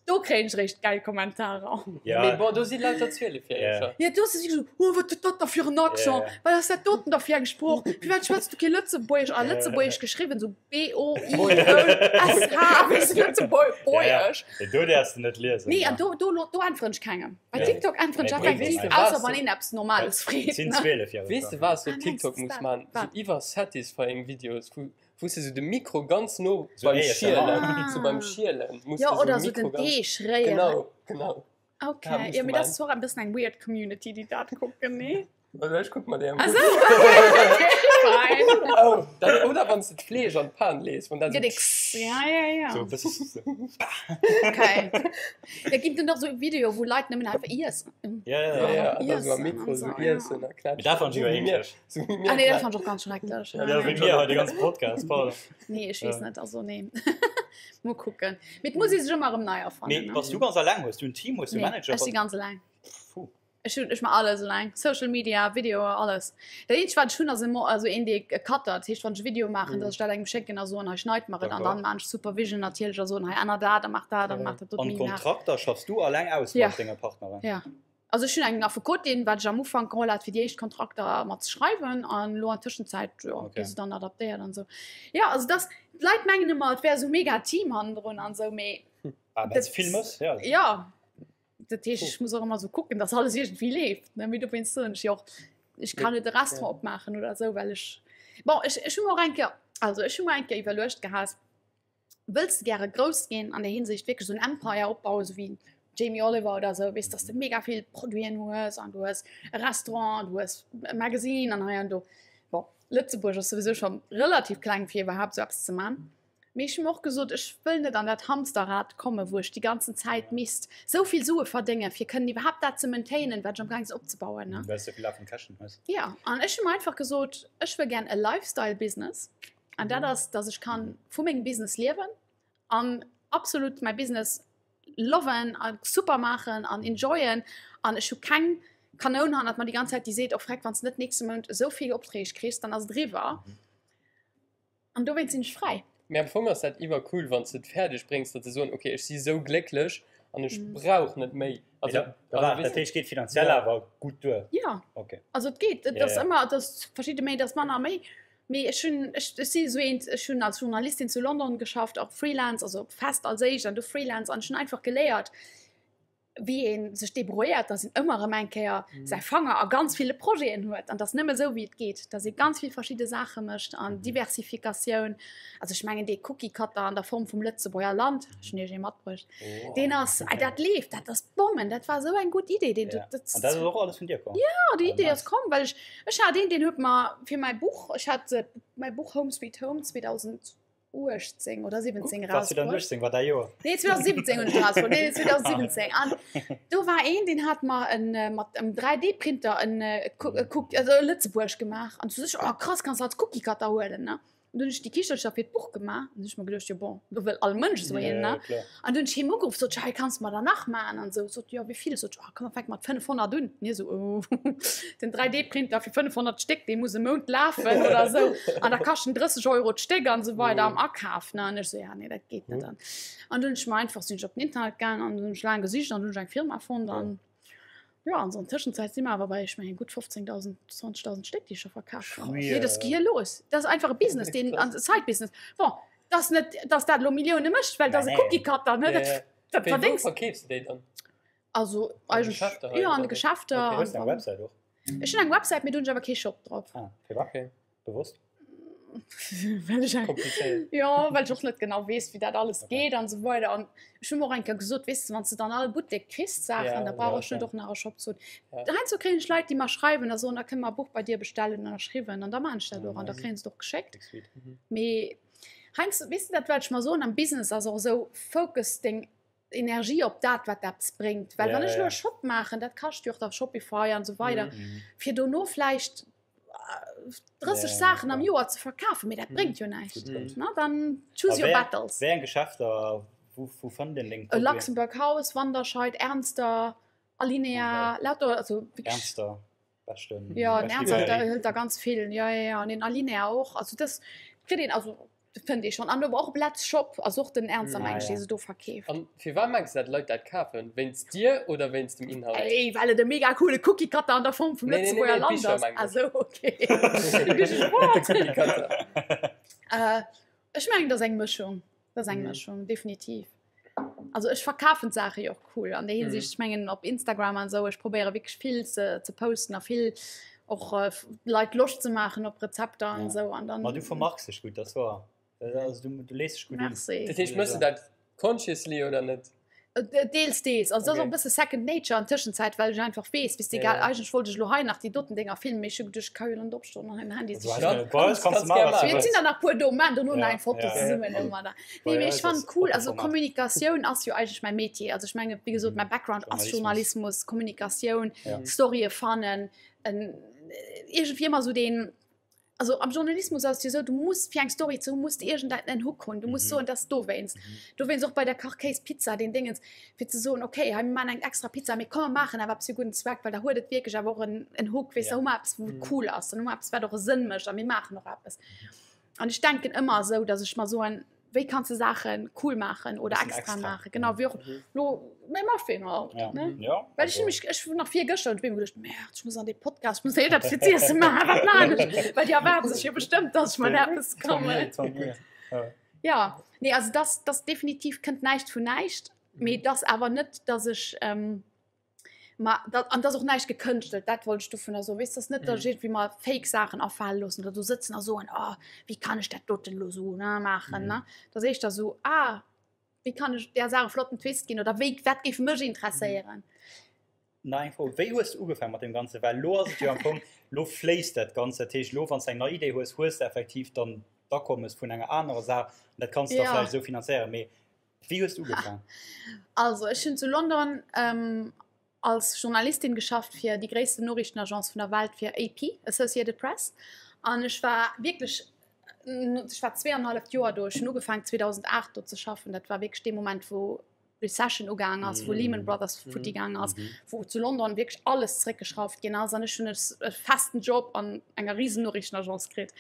Do kréien ech réischt geil Kommentarer. Ja. Mee bon, do si lauter Zwielefjäreger. Ja, do ass es wierklech esou, oh, wat huet dat da fir en Accent? Ja. Wat ass dat doten da fir eng Sprooch? Firwat schwätz du kee Lëtzebuergesch? A Ja. Lëtzebuergesch geschriwwen, esou B-O-I-S-H, weess du, Lëtzebuergesch. Ja, do däerfs de net liesen. Nee, an do, do, do äntweren ech kengem. Bei Ja. TikTok äntweren ech Nee, effektiv, weess de ausser was? wann een eppes Normales freet. Sinn ne? Zwielefjäreger. Weess de, wat s du Ah, op mengst TikTok du muss dat? man? Wat? Sou iwwer satisfying Videos, wou, wou s de sou de Mikro ganz no So beim ASMR. Schielen, Ah. sou beim Schielen muss Ja, de sou oder sou Mikro den ganz Deeg réieren. Genau, genau. Okay, Dat muss ja, du mee dat man. ass zwar en bëssen eng weird Community, déi dat kucken, nee? Also ech kuck mer déi am Ah Kuck. sou, okay, fine. Oh, dat, oder wann s de d'Fleesch an d'Pan lees, wann dat Gëtt sou ex, ja, ja, ja. So, das ist so. Okay. Da gibt es doch so Video, wo Leute nämlich einfach iessen. Ja, ja, Ja, ja. ja, an dann so am Iessen Mikro an so so, ja. iessen a klatschen. Mee dat fand ich So iwwer wéi mir, eklech. so wéi mir Ah nee, dat grad. fand ich och ganz schrecklech. Ja, Ja, wéi mir hei de ganze Podcast, pardon. Nee, ich weess Ja. net, also nee. Mol kucken. Mee et muss ee sech ëmmer erëm nei erfannen, Mee ne? bass du ganz alleng? Hues du en Team? Hues du Nee, Manager? ech si ganz alleng. Puh. Ech hunn, ech maachen alles eleng. Social Media, Videoe, alles. Dat eenzegt wat ech hunn ass e Mo, also een dee e Cutter. Dat heescht wann ech e Video maachen, Mhm. dass ech dat engem schécken a soen, hei schneit mer et an D'accord. dann maan ech Supervision natierlech a soen, hei änner dat a maach dat an Ja. maach dat dot An méi nach. Kontrakter schaffs du alleng aus Ja. mat denger Partnerin? Ja. Also ech hunn eng Affekotin, wat ech am Ufank geholl hat fir déi éischt Kontrakter mat ze schreiwen an elo an Tëschenzäit, jo, Okay. gi se dann adaptéiert an esou. Ja, also dass, d'Leit mengen ëmmer et wär esou mega Team hannendrun an esou, mee Ah, wenn s vill mëss, ja. ja. Dat heescht, ech muss och ëmmer esou kucken, dass alles iergendwéi leeft, ne? Mee dowéinst soen ech jo och, ech kann net e Restaurant opmaachen oder esou, well ech, bon, ech, ech hu mer och eng Kéier, also ech hu mer eng Kéier iwwerluecht gehat, wëlls de gäre grouss ginn an der Hinsicht wierklech esou en Empire opbauen, esou wéi Jamie Oliver oder esou, weess, dass de mega vill Produiten hues an du hues e Restaurant, du hues e Magazine an hei an do. Bon, Lëtzebuerg ass souwisou scho relativ kleng fir iwwerhaapt esou eppes ze man. Mee ech hu mer och gesot, ech wëll net an dat Hamsterrad kommen, wou ech déi ganzen Zäit misst esou vill Sue verdéngen, fir kënnen iwwerhaapt dat ze maintainen, wat ech amgaang sinn opzebauen, ne? Well s de vill lafend Käschten hues. Jo, an ech hu mer einfach gesot, ech wëll gär e Lifestyle-Business. An dat ass, dass ech kann vu mengem Business liewen an absolut mäi Business loven a super maachen an enjoyen. An ech hu keng Kanoun hannert mer déi ganz Zäit, déi seet, oh freck, wann s de net nächste Mount esou vill Opträg kriss, dann ass et eriwwer. An dowéinst sinn ech fräi. Mee am Fong ass dat iwwercool, wann s de et fäerdeg bréngs, datt ze soen, ok, ech si sou glécklech an ech brauch net méi. Also, da war, dat heescht, geet finanziell awer gutt duer? Jo. Ok. Also et geet, et ass ëmmer, et ass verschidde Méint ass manner méi. Mee ech hunn, ech si esou eent, ech hunn als Journalistin zu London geschafft, och Freelance, also fest als éischt an du Freelance, an ech hunn einfach geléiert. Wéi ee sech debrouilléiert, dass een ëmmer erëm eng Kéier säi Fanger a ganz ville Projeten huet an dass nëmme esou wéi et geet, dass ee ganz vill verschidde Saache mécht an Diversifikatioun. Also ech mengen dee Cookie Cutter an der Form vum Lëtzebuerger Land, ech hunn Iech ee matbruecht, deen ass, dat leeft, dat ass Bommen, dat war esou eng gutt Idee. Deen, dat, dat, an dat ass och alles vun dir komm? Jo, déi Idee ass komm, well ech, ech hat een, deen huet mer fir mäi Buch, ech hat mäi Buch Home Sweet Home 2000, 18 oder 17 raus. 2018 war däi Joer? Nee, 2017 hunn ech rausbruecht. Nee, 2017. An do war een, deen hat mer en äh, mat em 3D-Printer en äh, Cook, also e Lëtzebuerg gemaach. An du sech, oh krass, kanns du als Cookie Cutter huelen, ne? An dunn hunn ech déi Kichelcher fir d'Buch gemaach. An du hunn ech mer geduecht, jo bon, do wëll all Mënsch esou een, ne? Ja, An dunn hunn ech him ugeruff, sot ech, hei kanns du mer der nach maachen? An esou. Sot, jo, wéi vill? Sot ech, oh komm, fänk mat 500 un. An hie esou, oh, den 3D-Printer fir 500 Stéck, dee muss e Mount lafen oder esou. An da kaschten 30 Euro d'Stéck an esou weider am Akaf, ne? An ech esou, ja, nee, dat geet net. An an dunn hunn ech mer einfach, sinn ech op den Internet gaang an dunn hunn ech laang gesicht an dunn hunn ech eng Firma fonnt an jo, an an Tëschenzäit si mer awer bei, ech mengen, gutt 15.000, 20.000 Stéck, déi ech scho verkaf hunn. Nee, dat geet los. Dat ass einfach e Business, deen, an e Side-Business. Bon, dat ass net, dass dat elo Millioune mécht, well dat ass e Cookie-Cutter, ne? Dat, dat Wéi, wou verdéngs. verkeefs de déi dann? Also eigentlech Geschäfter hei, jo an de oder wéi? Geschäfter. Okay. Hues de eng Websäit och? Ech hunn eng Websäit, mee do hunn ech awer kee Shop drop. Ah, firwat? Okay. Bewosst? Well ech eng Komplizéiert. Jo, well ech och net genau weess, wéi dat alles Okay. geet an esou weider. An ech hunn mer och eng Kéier gesot, weess de, wann s de dann all Buttek kriss d'Saachen, Ja, da brauch ja, ech net klar. och nach e Shop ze hunn. Ja. Heiansdo kréien ech Leit, déi mer schreiwen a soen, da kënne mer e Buch bei dir bestellen, ënnerschriwwen, an da maachen ech dat Ah, och an da nice. kréien se et och geschéckt. Déck sweet. Mee heiansdo, weess de, dat well ech mer soen, am Business ass och esou, focus deng Energie op dat, wat eppes bréngt. Well wann Ja, ech elo ja. e Shop maachen, dat kascht jo och da Shopify an esou weider, Mhm. fir dono vläicht 30 Ja, Saachen am klar. Joer ze verkafen, mee dat Mhm. bréngt jo näischt. Gutt Punkt. Na, dann choose A your wéi- battles. Wéi eng Geschäfter, wou, wou fënnt een deng Äh, Produiten? Luxembourg House, Wanderscheid, Ernster, Alinea, Okay. lauter, also wirklich. Ernster, beschten. Ja, den beschte Ernster Librairie. hëlt da ganz vill. Ja, ja, ja. An den Alinea och. Also das kritt een, also dat fënnt ee schonn. An awer och op Let's Shop ass och den Ernster, Mm. meng Ah, ech, ja. dee se do verkeeft. An firwat mengs de, dat Leit dat kafen? Wéinst dir oder wéinst dem Inhalt? Ey, well et e mega coole Cookie Cutter an der Form vum Nee, nee, nee, Lëtzebuerger nee, Land d'Bicher ass. mengen Ah ech. sou, okay. Du gësch Wort. Cookie Cutter. Äh, ech mengen, dat ass eng Mëschung. Dat ass eng Mhm. Mëschung, definitiv. Also ech verkafen d'Saache jo och cool an der Hinsicht. Mhm. Ech mengen op Instagram an esou, ech probéiere wierklech vill ze, ze posten a vill och äh, Leit Loscht ze maachen op Rezepter an Ja. esou an dann. Ma du vermarks dech gutt, dat ass wahr. Also du, du lees dech gutt un. Merci. Dat heescht, mëss de dat consciously oder net? Äh, Deels, deels. Also dat ass Okay. och e bësse second nature an Tëschenzäit, well ech einfach weess, weess de, Ja, egal, ja. eigentlech wollt ech elo hei nach déi doten Dénger filmen, mee ech hu geduecht, ech ka jo elo net opstoen an hei den Handy Also, sichen. bei Ja, eis kannst kannst du machen, gär was du machen. Et sinn wëlls. der nach puer do, maachen dono Ja, nach eng Foto ja. zesummen Also, domadder. bei Nee, mee ech eis fannen ass cool, oppe also Format. Kommunikatioun ass jo eigentlech mäi Metier. Also ech menge, wéi gesot, Mhm. mäi Background ass Journalismus. Journalismus, Kommunikatioun, Ja. Storye fannen, en iergendwéi ëmmer esou deen, also am Journalismus ass et jo esou, du muss fir eng Story ze hunn, muss de iergendeen en Hook hunn, du muss Mhm. soen, dat ass dowéinst. Mhm. Dowéinst och bei der Kachkéis-Pizza, deen Dingens, fir ze soen, okay, hei mir maachen eng extra Pizza, mee komm mer maachen awer eppes fir gudden Zweck, well da huet et wierklech awer och en, en Hook, weess, Ja. da hu mer eppes, wou Mhm. cool ass, dann hu mer eppes, wat och e Sënn mécht a mir maachen och eppes. An ech denken ëmmer esou, datt ech mer soen, wéi kanns de Saache cool maachen oder Bëssen extra extra. maachen, genau wéi och Mhm. lo mäi Muffin haut, Ja. ne? Ja, Well ech also, hunn mech, ech hunn nach virgëschter und bin mir geduecht, Merde, ech muss an dee Podcast, ech muss eh eppes fir z'iessen maachen, wat maan ech? Well déi erwaarden sech jo bestëmmt, dass ech mat eppes tant mieux, kommen. tant mieux. Ja. Ja, nee, also das, das definitiv kënnt näischt vun näischt, mee das awer net, dass ech, ähm, ma dat, an das och näischt gekënschtelt, dat wollt ech dovunner soen, weess, dass net, dass ech Mhm. iergendwéi mer fake Saachen afale loossen oder do sëtzen a soen, oh, wéi kann ech dat doten elo sou, ne, maachen, Mhm. ne? Dass éischter sou, ah, wéi kann ech där Saach e flotten Twist ginn oder wéi, wat géif mech interesséieren? Nach eng Fro, Wéi hues du ugefaangen mat deem Ganzen? Well elo ass et jo am Fong, elo fléisst dat Ganzt. Dat heescht, elo wann s de eng nei Idee hues, hues de effektiv dann d'Akommes vun enger anerer Saach an dat kanns de da Ja. vläicht esou finanzéieren. Mee wéi hues du ugefaangen? Also ech hunn zu London ähm, als Journalistin geschafft fir déi gréissten Noriichtenagence vun der Welt, fir AP, Associated Press. An ech war wierklech, ech war zweeanenhalleft Joer do. Ech hunn ugefaangen 2008 do ze schaffen. Dat war wierklech dee Moment, wou Recession ugaang ass, wou Lehman Brothers futti gaang ass, wou zu London wierklech alles zeréckgeschrauft ginn ass. An ech hunn e festen Job an enger risen Noriichtenagence kritt.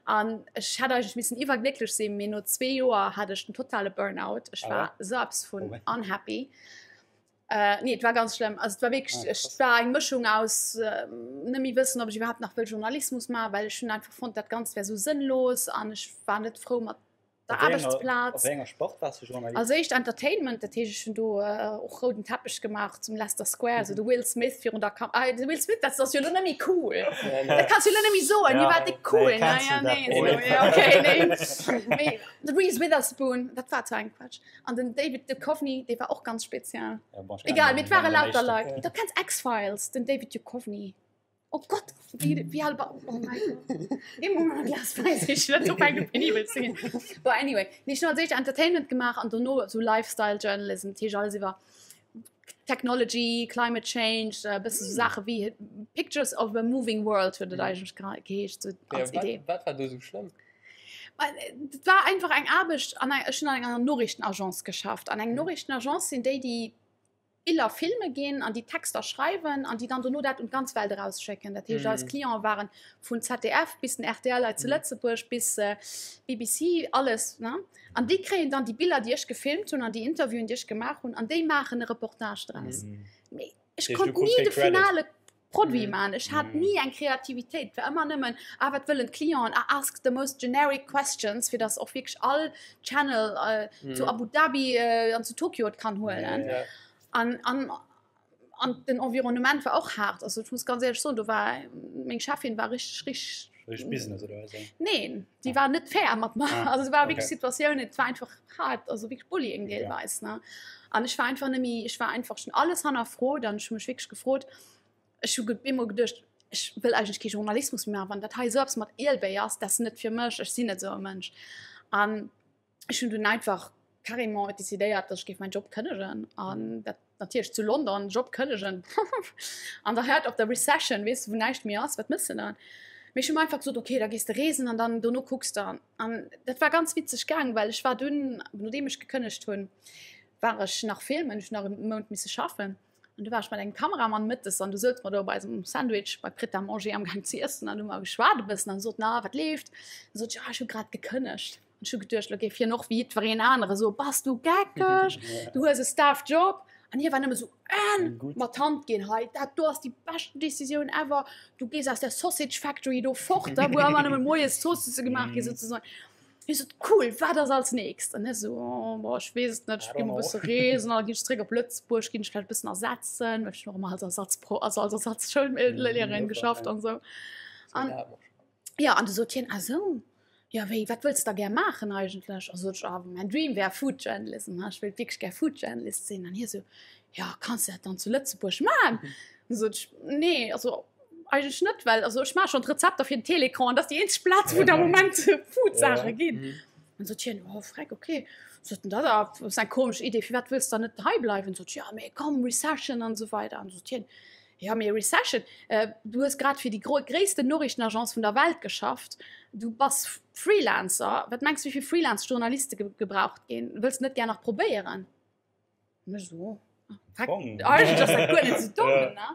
An ech hätt eigentlech missen iwwerglécklech sinn, mee no zwee Joer hat ech den totale Burnout. Ech war esou eppes vun unhappy. Äh, nee, et war ganz schlimm. Also, et war wierklech, Ah, ech krass. war eng Mëschung aus äh, net méi wëssen, ob ech iwwerhaapt nach wëll Journalismus maachen, well ech hunn einfach fonnt, dat Ganzt wär sou sënnlos an ech war net frou mat. der Aarbechtsplaz. A wéi enger Spart waars du Journalist? Als éischt Entertainment, dat heescht ech hunn do och rouden Teppech gemaach zum Leicester Square, esou de Will Smith virun der Kam ah de Will Smith, dat ass jo elo net méi cool. Dat kanns du elo net méi soen, hie war déck cool, ne? Ja, nee, esou, ja, okay, nee. Mee de Reese Witherspoon, dat war zwar eng Quatsch. An den David Duchovny, dee war och ganz speziell. Egal, mee et ware lauter Leit. Du kenns X-Files, den David Duchovny. Oh Gott, wéi, wéi al war, oh mein Gott. Dee muss mer e Glas Wäin sichen, dat ufänkt u penibel ze ginn. Bon, anyway, nee, ech hunn als éischt Entertainment gemaach an dono esou Lifestyle Journalism, dat heescht alles iwwer Technology, Climate Change, e bësse sou Saache wéi Pictures of a Moving World huet et eigentlech geha geheescht, sou als Idee. Wat war do sou schlëmm? Et war einfach eng Aarbecht an eng, ech hunn an enger Noriichtenagence geschafft. An eng Noriichtenagence sinn déi, déi Biller filme ginn an déi Texter schreiwen an déi dann dono dat un d'ganz Welt erausschécken. Dat heescht, eis Cliente waren vun ZDF bis den rtl hei zu Lëtzebuerg bis BBC, alles, ne? An déi kréien dann déi Biller, déi ech gefilmt hunn an déi Interviewen, déi ech gemaach hunn an déi maachen e Reportage draus. Mee ech konnt ni de finale Produit maachen. Ech hat ni eng Kreativitéit. Et war ëmmer nëmmen, ah, wat wëllen d'Clienten? Ah, ask the most generic questions, fir datt och wierklech all Channel zu Abu Dhabi an zu Tokio et kann huelen. An, an, an den Environnement war och haart. Also ech muss ganz éierlech soen, do war meng Cheffin war richteg, richteg. Richteg Business oder was? Neen, déi war net fair mat mer. Also et war wierklech Situatiounen, et war einfach hart, also wierklech Bullying deelweis, ne. An ech war einfach net méi, ech war einfach schon alles hannerfrot an ech hu mech wierklech gefrot, ech hu bemol geduecht, ech wëll eigentlech kee Journalismus méi maachen, wann dat hei esou eppes mat Ielbéi ass, dat ass net fir mech, ech sinn net esou e Mënsch. An ech hunn dunn einfach carrément decidéiert, dass ech géif mäin Job kënnegen an dat natierlech zu London Job kënnegen an der Heart of the Recession, weess de, wou näischt méi ass, wat mëss de dann? Mee ech hu mer einfach gesot, okay, da gees de reesen an dann dono kucks de. An dat war ganz witzeg gaang, well ech war dunn, nodeem ech gekënnegt hunn, war ech nach filmen, ech hunn nach e Mount misse schaffen an du war ech mat engem Kameramann mëttes an du souz mer do bei eisem Sandwich bei Pret à manger am Gaang ze iessen an hu mer geschwat e bëssen an sot, na wat leeft? An sot ech, ah ech hu grad gekënnegt. An ech hu geduecht, lo géif hien och wéi jiddwereen anere soen, bass du geckeg, du hues e Staff Job. An hie war nëmme sou, Anne, mat d'Hand ginn hei, dat do ass déi beschten Decisioun ever, du gees aus der Sausage Factory do fort, da wou ëmmer nëmme moies Zoossisse gemaach gi souzesoen. Hie sot, cool, wat ass als nächst? An ech sou, oh, boah, ech weess et net, ech gi mol e bësse reesen, da ginn ech zeréck op Lëtzebuerg, ginn ech vläicht e bëssen ersetzen, well ech hunn och ëmmer als Ersatzpro, also als Ersatzschoulléierin geschafft an sou. An ja, an du sot hien, ah sou, jo, wéi, wat wëlls de da gär maachen eigentlech? A sot ech, ah, mäin Dream wär Food Journalism, ech wéilt wierklech gär Food Journalist sinn. An hie sou, jo, kanns de dat dann zu Lëtzebuerg maachen? An sot ech, nee, also eigentlech net, well also ech maache schonn d'Rezepter fir den Télécran, an dat ass déi eenzeg Plaz, wou et am Moment Food-Saache ginn. An sot hien, oh freck, okay. Sot en, dat ass eng komesch Idee, firwat wëlls de dann net hei bleiwen? Sot ech, jo, mee komm, Recession an esou weider. An sot hien, jo, mee Recession, du hues grad fir déi gréissten Noriichtenagence vun der Welt geschafft, du bass Freelancer, wat mengs du, wéi vill Freelance-Journaliste gebraucht ginn? Wëlls de net gär nach probéieren? So. Eigentlech ass dat guer net sou domm, ne?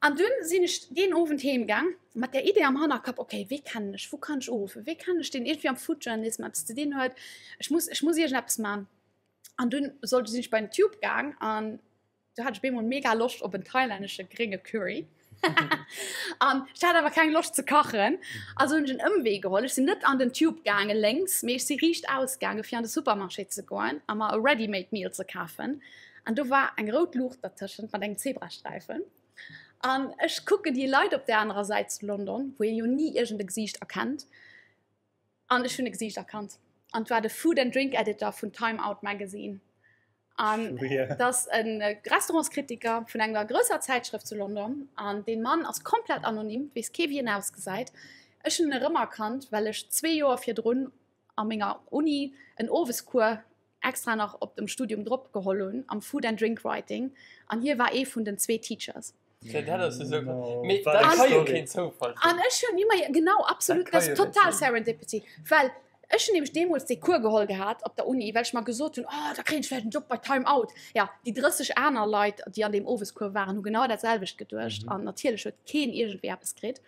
An dunn sinn ech deen Owend heem gaang mat der Idee am Hannerkapp, okay, wee kennen ech, wou kann ech uruffen, wee kennen ech, deen iergendwéi am Food Journalism eppes ze dinn huet, ech muss, ech muss iergendeppes man. An dunn sollt, sinn ech bei den Tube gaang an Du hat ech bemol mega Loscht op en thailännesche grénge Curry. An ech hat awer keng Loscht ze kachen. Also hunn ech en Ëmwee geholl. Ech sinn net an den Tube gaange lénks, mee ech si riicht aus gaange fir an de Supermarché ze goen a mer e Ready-made Meal ze kafen. An do war eng rout Luucht dertëschent mat engem Zebrasträifen. An ech kucken déi Leit op där anerer Säit zu London, wou ee jo ni iergend e Gesiicht erkennt. An ech hunn e Gesiicht erkannt. An et war de Food and Drink Editor vun Time Out Magazine. An dat ass e Restaurantskritiker vun enger grousser Zäitschrëft zu London. An dee Mann ass komplett anonym, et weess kee wéi en ausgesäit. Ech hunn en erëmerkannt, well ech zwee Joer virdrun a menger Uni en Owescours extra nach op dem Studium drop geholl hunn am Food and Drink Writing an hie war ee vun den zwee Teachers. Ja, dat ass jo sou. Mee dat ka jo keen Zoufall sinn. An ech hunn ëmmer, genau, absolut, dat ass total Serendipity, well ech hunn nämlech deemools dee Cours geholl gehat op der Uni, well ech mer gesot hunn, oh, da kréien ech vläicht en Job bei Time Out. Ja, déi 30 aner Leit, déi an deem Owescours waren, hu genau dat selwecht geduecht an natierlech huet keen iergendwéi eppes kritt.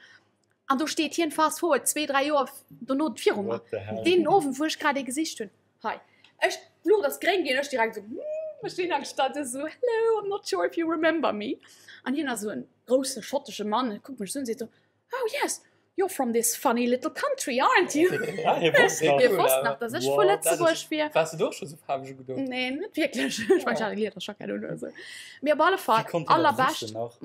An do steet hien fast forward zwee, dräi Joer dono viru mer. Deen Owend, wou ech grad ee gesicht hunn. Hei, ech, d'Luucht ass gréng ginn, ech direkt esou, hm, ech stinn anstatt esou, hello, I'm not sure if you remember me. An hien ass esou en grousse schottesche Mann, kuckt mech esou un, seet esou, oh yes, You're from this funny little country, aren't you? Ah, hie wosst nach. Hie wosst nach, dass ech vu Lëtzebuerg wier. Waars du do scho sou faarweg ugedoen? Nee, net wierklech. Ech mengen, ech hat e Liederjackett un oder sou. Mee op alle Fall, Wéi konnt hien dat allerbescht. wëssen nach?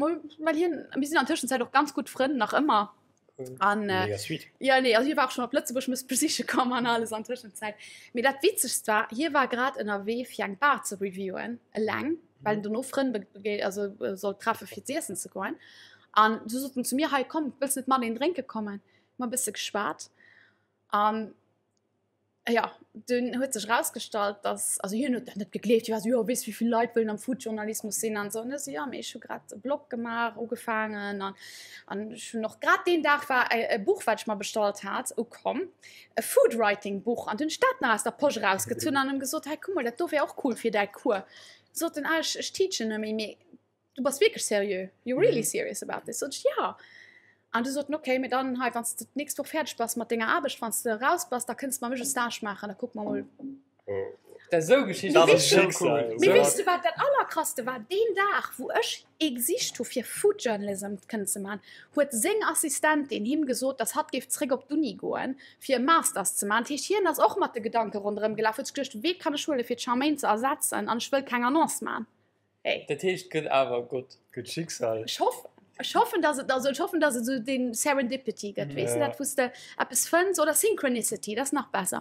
Well hien, mir sinn an Tëschenzäit och ganz gutt Frënn nach ëmmer. Cool. An äh, Mega sweet. ja, nee, also hie war och schon op Lëtzebuerg mech besiche komm an alles an Tëschenzäit. Mee dat Witzegst war, hie war grad ënnerwee fir eng Bar ze reviewen, eleng, well en dono Frënn be also äh, sollt treffe fir z'iessen ze goen. An du sot en zu mir, hei komm, wëlls net mat een drénke kommen? Hu mer e bësse geschwat an ja, dunn huet sech rausgestallt, dass, also hien huet dat net gegleeft, hie war sou, jo weess wéi vill Leit wëllen am Foodjournalismus sinn an esou. An ech sou, jo mee ech hu grad e Blog gemaach, ugefaangen an an ech hunn och grad deen Dag war e e Buch wat ech mer bestallt hat ukomm, e Foodwriting Buch an dunn hunn ech dat nach aus der Posch erausgezunn an em gesot, hei kuck mol dat do wär och cool fir däi Cours. Sot en, ah ech ech teachen nëmme, mee du bass wierklech seriö, you're really mhm. serious about this. Sot ech, ja. An du sot okay, mee dann hei wann du d'nächst Woch fäerdeg bass mat denger Aarbecht, wann du raus bass, da kënns du mat mech e Stage maachen, da kucke mer mol. Oh. Dat sou Geschichten Dat ass sinn sou Schicksal. cool. Mee weess du wat dat allerkrasste war? Deen Dag wou ech ee gesicht hu fir Food Journalism kënnen ze man, huet seng Assistentin him gesot, dass hatt géif zréck op d'Uni goen fir e Masters ze man. Dat heescht hien ass och mat de Gedanke ronderëm gelaf, huet sech geduecht, wee kann ech huele fir d'Charmaine ze ersetzen an ech wëll keng Annonce man. Hey. Dat heescht gëtt awer Gott. Gëtt Schicksal. Ech hoffen, ech hoffen, dass et, also ech hoffen, dass et sou den Serendipity gëtt, mm. weess du dat, wou s de eppes fënns oder Synchronicity, dat ass nach besser.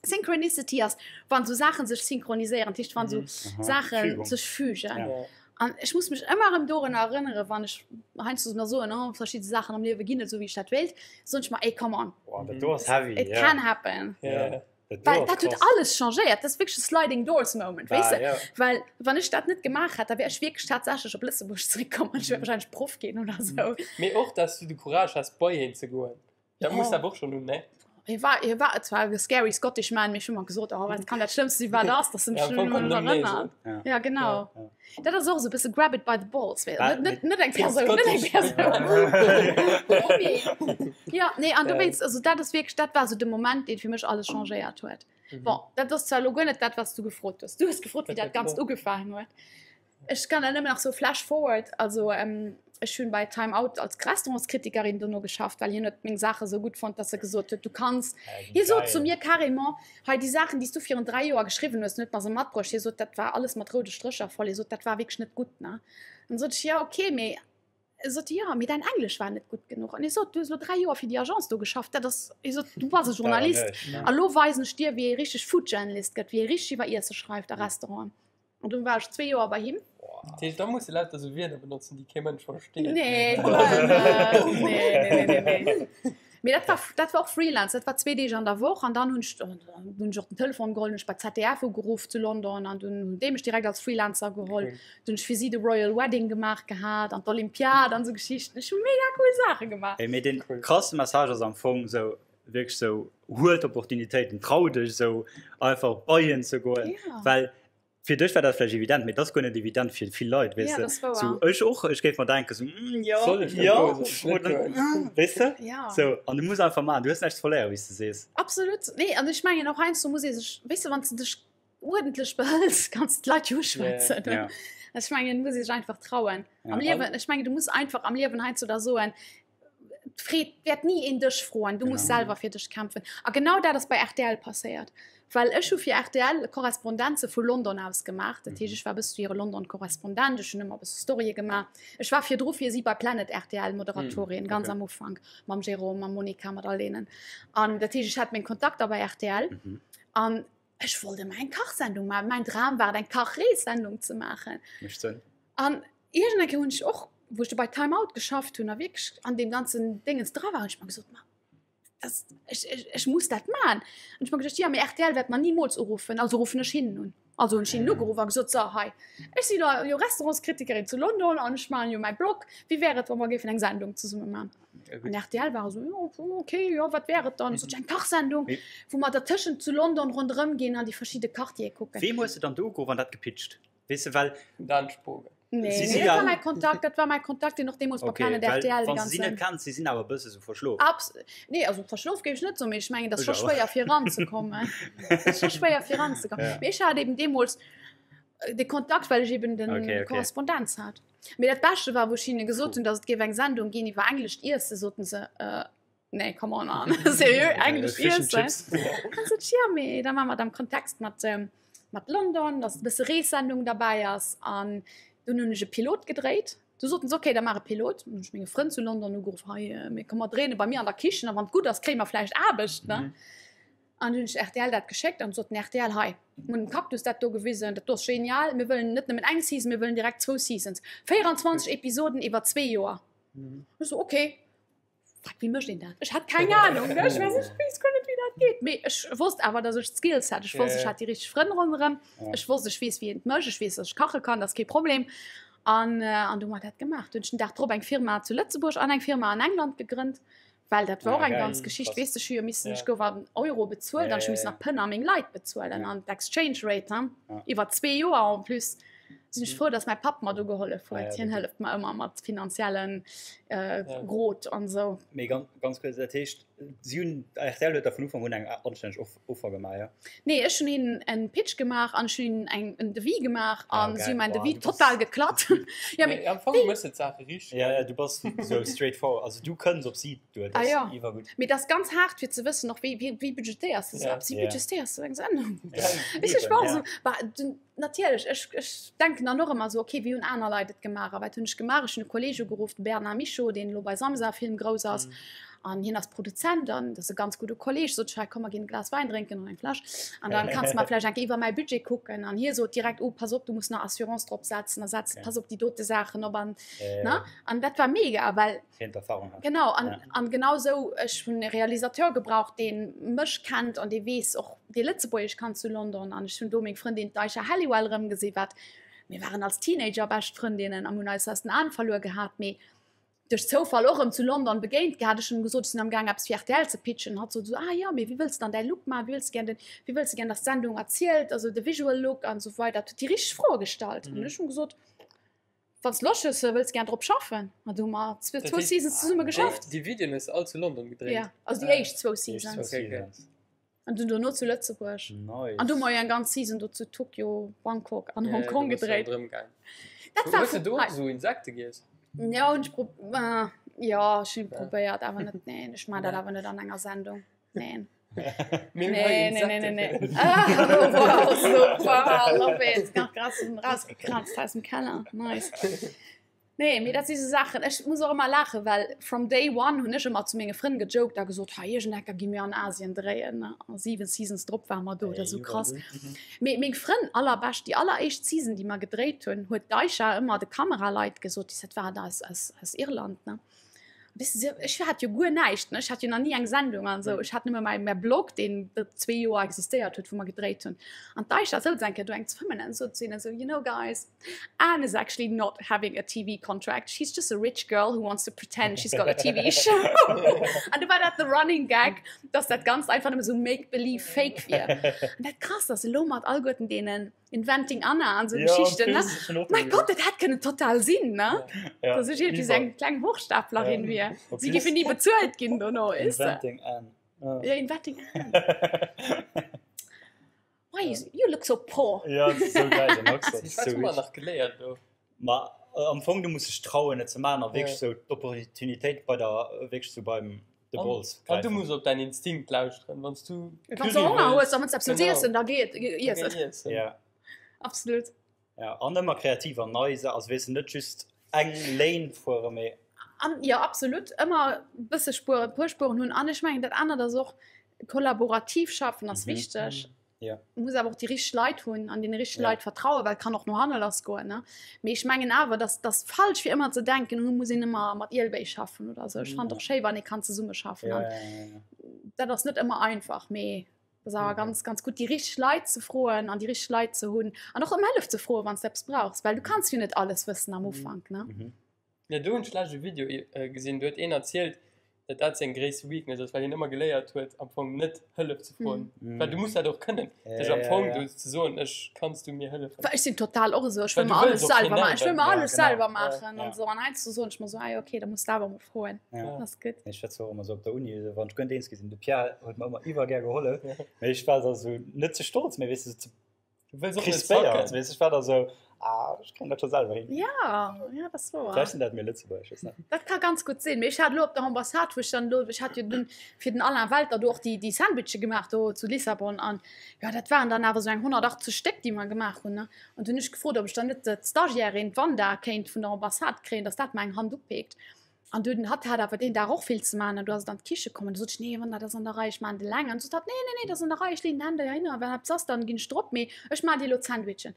Synchronicity ass, wann sou Saachen sech synchroniséieren, dat heescht wann sou mm. Saachen sech fügen. Ja. An ech muss mech ëmmer erëm dorun erënnere, wann ech heiansdo mer soen, oh, verschidde Saachen am Liewe ginn net sou, wéi ech dat wéilt, soen ech mer, ey, come on. Boah, dat do ass heavy. It yeah. can happen. Yeah. Well dat huet alles changéiert. Dat ass wierklech e Sliding Doors Moment, weess de? Well wann ech dat net gemaach hätt, da wär ech wierklech tatsächlech op Lëtzebuerg zeréckkomm an ech wär wahrscheinlech Proff ginn oder sou. Mee och, dass du de Courage has, bei hien ze goen. Dat muss awer och schonn hunn, ne? Hie war, hie war zwar e scary Scottish man, mee ech hu mer gesot, oh, wat kann dat Schlëmmste sinn, wat ass, dass e mech Ja, am Fong nëmmen kann en nëmmen nee erënnert. soen. Ja, genau. Ja. Dat ass och esou e bësse grab it by the balls, wéi, Well, net, net, net eng Fir Persoun, net eng Scottish. Persoun. Ja, nee, an dowéinst, also dat ass wierklech, dat war esou de Moment, deen fir mech alles changéiert huet. Mhm. Bon, dat ass zwar elo guer net dat, wat s du gefrot hues. Du hues gefrot, wéi Dat dat Ganzt war- ugefaangen huet. Ech kann da nëmmen nach so flash forward, also ähm, ech hunn bei Time Out als Restaurantskritikerin dono geschafft, well hien huet meng Saache sou gutt fonnt, dass e gesot huet, du kanns Hie sot zu mir carrément, hei déi Saachen, déi s du virun 3 Joer geschriwwen hues, en huet mer se matbruecht, hie sot, dat war alles mat roude Strécher voll, hie sot, dat war wierklech net gutt, ne? An sot ech, jo okay, mee sot hie, jo, mee däin Englesch war net gutt genuch. An hie sot, du hues elo 3 Joer fir déi Agence do geschafft, dat ass, hie sot, du bass e Journalist a lo weisen ech dir, wéi ee richteg Food Journalist gëtt, wéi ee richteg iwwer Iesse schreift a Restauranten. An dunn war ech zwee Joer bei him. Dat heescht, da muss de lauter sou Wierder benotzen, déi kee Mënsch versteet. Nee, nee, nee, nee, nee. Mee dat war, dat war och Freelance, dat war zwee Deeg an der Woch an dann hunn ech, dann hunn ech och den Telefon geholl, hunn ech bei ZDF ugeruff zu London an dunn hunn déi mech direkt als Freelancer geholl. Cool. Dunn hunn ech fir si de Royal Wedding gemaach gehat an d'Olympiad an sou Geschichten. Ech hu mega cool Saache gemaach. Ey, mee den Cool. krasse Message ass am Fong sou wierklech sou, huel d'Opportunitéiten, trau dech sou einfach bei hien ze goen, Ja. well Fir dech war dat vläicht evident, mee dat ass guer net evident fir vill Leit, weess Ja, de. dat ass wouer. Sou ech och, ech géif mer denken sou, mm, jo, Soll ech dat jo, goen, soll ech net oder goen? mm, weess de? Ja. Sou, an du muss einfach maachen, du hues näischt ze verléieren, wéi s de sees. Absolut. Nee, an ech mengen och heiansdo muss ee sech, weess de, wann s de dech uerdentlech behëls, kanns de d'Leit jo uschwätzen. Ja. Ja. Ech mengen, muss ee sech einfach trauen. Ja. Am Liewen, ech mengen, du muss einfach am Liewen heiansdo da soen, d'Freed wäert ni een dech froen, du muss Genau. selwer fir dech kämpfen. A genau dat ass bei RTL passéiert. Well ech hu fir RTL Korrespondenze vu London aus gemaach. Dat heescht, ech war bis zu hire London-Korrespondent, ech hunn ëmmer e bësse Storye gemaach. Ech war virdru fir si bei Planet RTL Moderatorin, Mm, ganz okay. am Ufank, mam Jérôme, mam Monica, mat all deenen. An dat heescht, ech hat meng Kontakter bei RTL. Mhm. An ech wollt ëmmer eng Kachsendung maachen. Mäin Dram war et, eng Kach-Rees-Sendung ze maachen. Mécht Sënn. An iergend eng Kéier hunn ech och, wou ech do bei Time Out geschafft hunn a wierklech an deem ganzen Déngens dra war, hunn ech mer gesot, ma das, ech, ech, ech muss dat maachen. An ech mer geduecht, jo, mee rtl wäert mer nimools uruffen, also ruffen ech hinnen un. Also hunn ech hinnen ugeruff a gesot, so hei, ech si lo jo Restaurantskritikerin zu London an ech maachen jo mäi Blog, wéi wär et, wa mer géifen eng Sendung zesumme maachen? An rtl war esou, jo, okay, jo, wat wär et dann? Sot ech, eng Kachsendung, wou mer dertëschent zu London ronderëm ginn an déi verschidde Quartiere kucken. Weem hues de dann do ugeruff an dat gepitcht? Weess de, well. Dan Spogen. Nee, Si nee, si dat war ja- mäi Kontakt, dat war mäi Kontakt, deen och deemools bei Okay, Planet well RTL de wann se si net ganzen. kenns, si sinn awer e bësse sou verschlof. Abs nee, also verschlof géif ech net soen, mee ech mengen, dat ass Ech scho awer. schwéier fir eranzekommen. Dat ass scho schwéier fir eranzekommen. Ja. Mee ech hat eben deemools äh, de Kontakt, well ech eben den Okay, okay. Korrespondenz hat. Mee dat Beschte war, wou ech hinne gesot hunn, datt et géif eng Sendung ginn iwwer englescht Iessen, soten se, äh. Nee, come on, man. Seriö, Englesch iessen? An sot ech, jo, mee da maache mer et am Kontext mat, mat London, dass e bësse Reessendung derbäi ass. An dunn hunn ech e Pilot gedréit. Du soten se, okay, da maach e Pilot. Hunn ech menge Frënn zu London ugeruff, hei, mir komm mer dréine bei mir an der Kichen a wann et gutt ass, kréie mer vläicht Aarbecht, ne? An dunn hunn ech rtl dat geschéckt an sot den rtl, hei, mir hunn dem Cactus dat do gewisen, dat do ass genial, mir wëllen net nëmmen eng Season, mir wëllen direkt zwou Seasons. 24 Episoden iwwer zwee Joer. Ech so, okay. Fuck, wéi mécht een dat? Ech hat keng Ahnung, ne? Ech war so, ech weess guer net, wéi dat geet. Mee ech wosst awer, dass ech d'Skills hat. Ech wosst, ech hat déi richteg Frënn ronderëm. Ech wosst, ech weess, wéi een et mécht. Ech weess, dass ech kache kann, dat ass kee Problem. An, an du hu mer dat gemaach. Du hunn ech den Dag drop eng Firma zu Lëtzebuerg an eng Firma an England gegrënnt, well dat war och eng ganz Geschicht. Weess de, ech hu jo missen, ech gouf an Euro bezuelt an ech hu missen nach Pënn a meng Leit bezuelen an d'Exchange Rate, ne? Iwwer zwee Joer en plus. Sinn ech frou, dass mäi Papp mer do gehollef huet. Hien hëlleft mer ëmmer mat finanziellen Rot an esou. Mee ganz kuerz, dat heescht, si hunn, rtl huet der vun Ufank un eng anstänneg Offer gemaach, jo? Nee, ech hunn hinnen en Pitch gemaach an ech hunn hinnen eng, en Devis gemaach an si hunn mäin Devis total geklatt. Jo, mee am Fong méchs de d'Saache richteg. Jo, jo, du bass esou straightforward, also du kënns op si duer, dat ass iwwergutt. Mee dat ass ganz haart fir ze wëssen och, wéi, wéi budgetéiers de esou eppes? Wéi budgetéiers du eng Sendung? Weess de, ech war och esou, bah, Natierlech, ech, ech denken dann och ëmmer esou, okay, wéi hunn aner Leit et gemaach a wat hunn ech gemaach? Ech hunn e Kolleeg ugeruff, de Bernard Michaux, deen elo bei Samsa Film grouss ass an hien ass Produzent an dat ass e ganz gudde Kolleeg. Sot ech, hei komm mer ginn e Glas Wäin drénken an eng Fläsch an dann kanns de mer vläicht eng Kéier iwwer mäi Budget kucken an hie sot direkt, oh pass op, du muss nach Assurance drop setzen a setz, pass op déi dote Saachen op an, ne? An dat war mega, well. Hien d'Erfahrung hat. Genau, an, ja. an genau sou, ech hunn e Realisateur gebraucht, deen mech kennt an dee weess och, dee Lëtzebuergesch kann zu London. An ech hunn do meng Frëndin d'Aisha Halliwell erëmgesi wat mir waren als Teenager bescht Frëndinnen an hunn eis aus den Aen verluer gehat, mee duerch Zoufall och erëm zu London begéint gehat. Ech hunn gesot, ech sinn am Gaang eppes fir rtl ze pitchen. Hatt sot esou, ah jo, mee wéi wëlls de dann däi Look maachen, wéi wëlls de gär den, wéi wëlls de gär, dass d'Sendung erzielt, also de visual Look an esou weider. Huet déi richteg Froe gestallt. An ech hunn gesot, Wann s Loscht hues, wëlls gär drop schaffen. An du hu mer zwou Seasons zesumme geschafft. Déi Videoen hues de all zu London gedréint? Ja, also déi éischt zwou Seasons. Okay, okay. An dunn dono zu Lëtzebuerg. Nice. An du hu mer jo eng ganz Season do zu Tokio, Bangkok an Hongkong gedréit. Dat war Hues de do och esou Insekte giess? Ja, hunn ech prob jo, ech hunn probéiert, awer net, neen, ech maan dat awer net an enger Sendung, neen. Nee, nee, nee, nee, nee. Ah, oh, wow, super, love it. Nach grad so rausgekratzt aus dem Keller. Nice. Nee, mee dat si so Saachen. Ech muss och ëmmer laachen, well from day one hunn ech ëmmer zu menge Frënn gejoked a gesot, hei iergendecker gi mir an Asien dréien. A 7 Seasons drop ware mer do, dat ass sou krass. Mee meng Frënn allerbescht, déi alleréischt Season, déi mer gedréit hunn, huet d'Aisha ëmmer de Kameraleit gesot, déi dat war aus, aus, aus Irland, ne? Weess de, ech hat jo guer näischt, ne? Ech hat jo nach ni eng Sendung an esou. Ech hat nëmme mäi, mäi Blog, deen zwee Joer existéiert huet, wou mer gedréit hunn. An d'Aisha souz eng Kéier do eng ze fëmmen an sot zu hinnen esou, You know guys, Anne is actually not having a TV contract. She's just a rich girl who wants to pretend she's got a TV show. An du war dat the running gag, dass dat Ganzt einfach nëmme sou make-believe fake wier. An dat Krasst ass elo mat alleguerten deenen Inventing Anna an so ja, Geschichten ne? Mein Gott, dat hätt kënnen total sinn ne? Ja, Dass ech irgendwie eng kleng Hochstaplerin ja. wier. Si géife ni bezuelt ginn dono is. Inventing Anne. Ja. ja, Inventing Anne. Why you, you look so poor. Ja, das ist so geil, den Axel. Das ist so nach geléiert do. Ma äh, am Fong du muss dech trauen et ze maachen a wierklech sou d'Opportunitéit bei der äh, wierklech sou beim de Bols An du muss op dein Instinkt lauschteren, wann du Wann du Honger hues, dann wëlls du eppes wëlls iessen, da geh iess et. Ja. Absolut. Ja, an ëmmer kreativ an nei, also weess de net just eng Lane fuere mee. An jo, absolut, ëmmer bësse Spueren, puer Spueren hunn. An ech mengen dat anert ass och kollaborativ schaffen ass wichteg. Ja. Muss awer och déi richteg Leit hunn an deene richtege Ja. Leit vertrauen, well et kann och no hanne lass goen. Ne? Mee ech mengen awer, dass dass falsch fir ëmmer ze denken, hu muss een ëmmer mat Ielbéi schaffen oder sou. Ech fannen et och schéi, wann ee kann zesumme schaffen. Ja, An ja, ja, ja. dat ass net ëmmer einfach, mee dat ass awer ganz, ganz gutt, déi richteg Leit ze froen an déi richteg Leit ze hunn an och ëm Hëllef ze froen, wann s de eppes brauchs, well du kanns jo net alles wëssen am Ufank. Ne? Mhm. Ja, do hunn ech lech e Video gesinn, do huet een erzielt, datt dat seng gréisste Weakness ass, well hien ëmmer geléiert huet, am Fong net Hëllef ze froen. Mm. Well du muss dat och kënnen, dech am Fong do ze soen, ech, kanns du mir hëllefen? Well ech sinn total och esou, ech wëll Well du mer alles wëlls och selwer keen maachen, ech wëll helpen. mer Ja, alles genau. selwer maachen Ja. an esou. An heiansdo soen ech mer esou, ah jo, okay, da muss de awer mol froen. Ja. Dat ass gutt. Ech war zwar och ëmmer esou op der Uni, wann ech guer net eens gi sinn, de Pierre huet mer ëmmer iwwer gär gehollef, mee ech war da sou net ze stolz, mee weess de, sou ze Du wëlls och net crispéiert, zacken. weess ech war da sou. Ah, ech kréien dat scho selwer hin. Ja, ja, dat ass wouer. Vläicht sinn dat mir Lëtzebuerger, ech weess net. Dat ka ganz gutt sinn. Mee ech hat elo op der Ambassade, wou ech dann elo, ech hat jo dunn fir den Alain Welter do och déi, déi Sandwiche gemaach do zu Lissabon an jo, dat waren dann awer esou eng 180 Stéck, déi mer gemaach hunn, ne. An dunn hunn ech gefrot, ob ech dann net d'Stagiairin, d'Wanda, kéint vun der Ambassade kréien, dass dat mer eng Hand upeekt. An dunn, hatt hat awer deen Dag och vill ze maachen an du ass et an d'Kiche komm an du sot ech, nee Wanda, dat ass an der Rei, ech maachen et eleng. An du sot hatt, nee, nee, nee, dat ass an der Rei, ech leeën d'Hänn dohinner a wann eppes ass, dann ginn ech drop, mee ech maachen dir elo d'Sandwichen.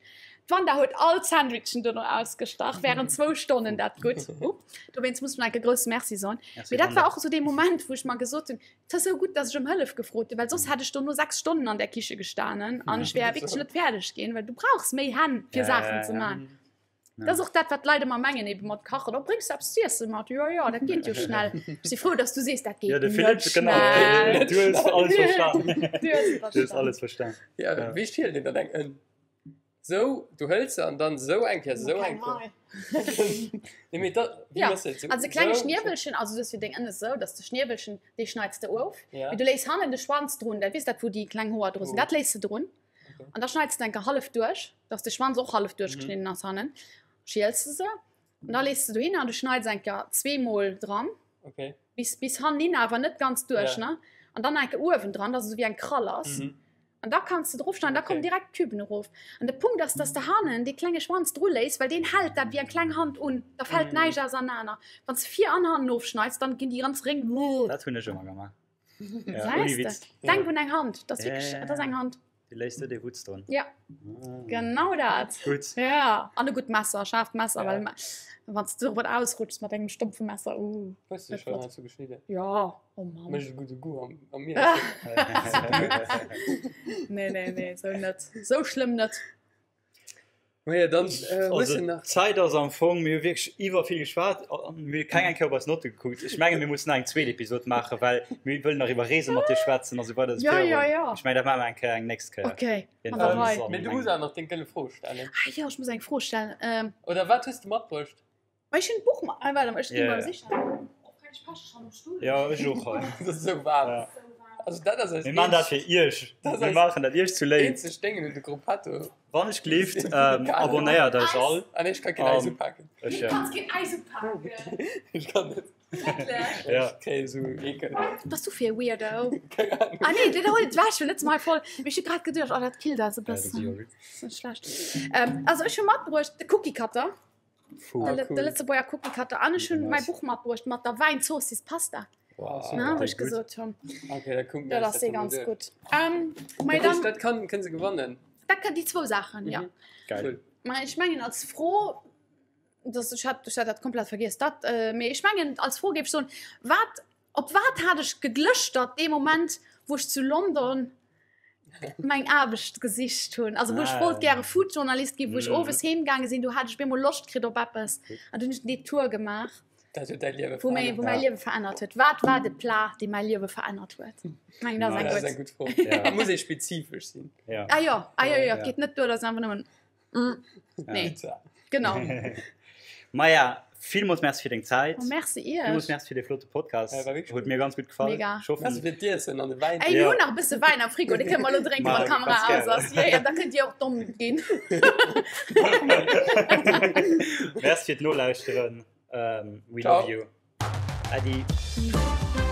D'Wanda huet all d'Sandwichen duerno ausgestach, während zwou Stonnen, dat gutt. Up, dowéinst muss ech nach enke grousse Merci soen. Merci, Mee dat Wanda. war och esou dee Moment, wou ech mer gesot hunn, et ass esou gutt, dass ech ëm Hëllef gefrot hunn, well soss hätt ech dono 6 Stonnen an där Kiche gestanen an ech wär wierklech net fäerdeg ginn, well du brauchs méi Hänn, fir Ja, Saachen ja, ze ja. maachen. Dat ass och dat, wat d'Leit ëmmer mengen, ebe mat kachen. Oh, bréngs du eppes z'iessen mat? Jo, jo, dat geet jo schnell. Ech si frou, dass du sees, dat geet Ja, de net Philippe, genau. schnell. Du hues alles verstan. Du hues et Du hues verstan. alles verstan. Ja, Ja. wéi schielt een dann eng Ënn? Sou, du hëls se an dann sou eng Kéier, sou eng Kéier. Nee, mee da, wéi Ja, méchs de et? Sou, Also e klenge sou, Schniewelchen, also du hues jo deng Ënne sou, dass de Schniewelchen, dee schneids de of. Ja. Mee du léiss hannen de Schwanz drun, dat weess dat, wou déi kleng Hoer dru sinn, Oh. dat léiss de drun. An da schneits de enke hallef duerch, dass de Schwanz och hallef duerchgeschnidden ass hannen. Schiels de se. An da lees de dohinner an du schneits enker zweemol dran. Okay. Bis, bis hannen awer net ganz duerch, Ja. ne? An dann enke uewen dran, dass et esou wéi eng Krall ass. Mhm. An da kanns de drofschneiden, da Okay. kommen direkt d'Küben erof. An de Punkt ass, dass de hannen dee klenge Schwanz dru léiss, well deen hält dat wéi eng kleng Hand un. Da fält Mhm. näischt ausernaner. Wann s de vir an hannen ofschneits, dann ginn déi ganz Réng. Dat hunn ech ëmmer gemaach. Ja, ohne Weißt Witz. du? Denk un eng Hand. Das ist wirklich, Ja, ja, das ist eng Hand. Du léist du de Wutz dran. Ja. Ah. Genau dat. Gut. Ja. An e gutt Messer, scharft Messer, Ja. well wann du darüber ausrutschst mat engem stumpfe Messer. Uh. Hues du Net schon flott. dazu geschnidden? Ja, oh Mann. Mécht e gudde Goût am, am Mier. Nee, nee, nee, sou net. Sou schlëmm net. Maja, dann äh, hues Also, du nach. d'Zäit ass am Fong, mir hu wierklech iwwer vill geschwat an mir hu keng eng Kéier op eis Notte gekuckt. Ech menge mir mussen nach eng zweet Episod maachen, well mir wëllen nach iwwer Reese mat dir schwätzen a sou weider. Ja, ja, ja. Ech meng, dat maache mer eng Kéier eng nächst Kéier. Okay. An An der Rei. Mee du muss awer nach deng gëlle Fro stellen. Ah jo, ech muss eng Fro stellen. Ähm, Oder wat hues du matbruecht? Ma ech hunn d'Buch mat. Ah, warte mal, ech ginn Ja, mal ja. sichen. Oh, kann ich passen schon am Stuhl? Ja, ech och hei. Dat ass esou waarm. Ja. Also dat ass eis Mir maachen dat fir iech. Dat ass Mir eis maachen dat iech zu léif. eenzeg Déngen un de Gruppetto. Wann ech gleeft, ähm, abonnéiert eis all. Ah nee, ech kann keen Äis Um, upaken. Ech Du ja. kannst keen Äis upaken. Ech kann net. Wirklich? Ja. Ech kréien esou Eekel. Was bist du fir e Weirdo? Keng Ahnung. Ah nee, dat huet war schon net mei voll. Mee ech hu grad geduecht, oh dat killt eis e Ja, dat ass bëssen. jo gutt. Das ist net schlecht. Ähm, also ech hu matbruecht de Cookie Cutter. Puh. Ah, De, cool. de Lëtzebuerger Cookie Cutter. An ech hunn Nice. mäi Buch matbruecht mat der Wäinzoossiss Pasta. Wow. Na, wou ech gutt. gesot hunn. Okay, da kucken Dat wir ass uns eh dat ganz mol gutt. Ähm, mei duerch. dann, Dat kann, kënne se gewannen. dat kann déi zwou Saachen, ja. Mhm. Geil. Cool. Ma ech mengen als Fro, das, ech hat, ech hat dat komplett vergiess, dat, äh, mee ech mengen als Fro géif ech soen, wat, op wat hat ech geglëschtert dee Moment, wou ech zu London meng Aarbecht gesicht hunn. Also wou ech Ah. wollt gäre Foodjournalist ginn, wou ech Mhm. owes heemgaange sinn, do hat ech bemol Loscht kritt op eppes. An dunn hunn ech den Detour gemaach, Dat huet däi Liewe wou mäi, wou mäi Ja. Liewe verännert huet. Wat war de Plat, dee mäi Liewe verännert huet? Ech mengen, dat ass eng Dat ass gutt. eng gutt Fro. Ja. A muss ee spezifesch sinn. Ja. Ah jo, ah jo, jo, Ja. et geet net duer, dass einfach nëmmen mm, nee, Pizza. genau. Maja, villmools Merci fir deng Zäit. Oh, merci iech. Villmools Merci fir de flotte Podcast. Ja, war wirklich Huet mir ganz gutt gefall. Mega. Ich hoffe, Merci fir d'Iessen an de Wäin. Ey, mir Ja. hunn nach e bësse Wäin am Frigo, dee kënne mer elo drénken, Ma, wann d'Kamera ganz aus gär. ass. Ja, ja, da kënnt Dir och domm ginn. Merci fir d'Nolauschteren. Um, we Ciao. love you. Adi. Mm.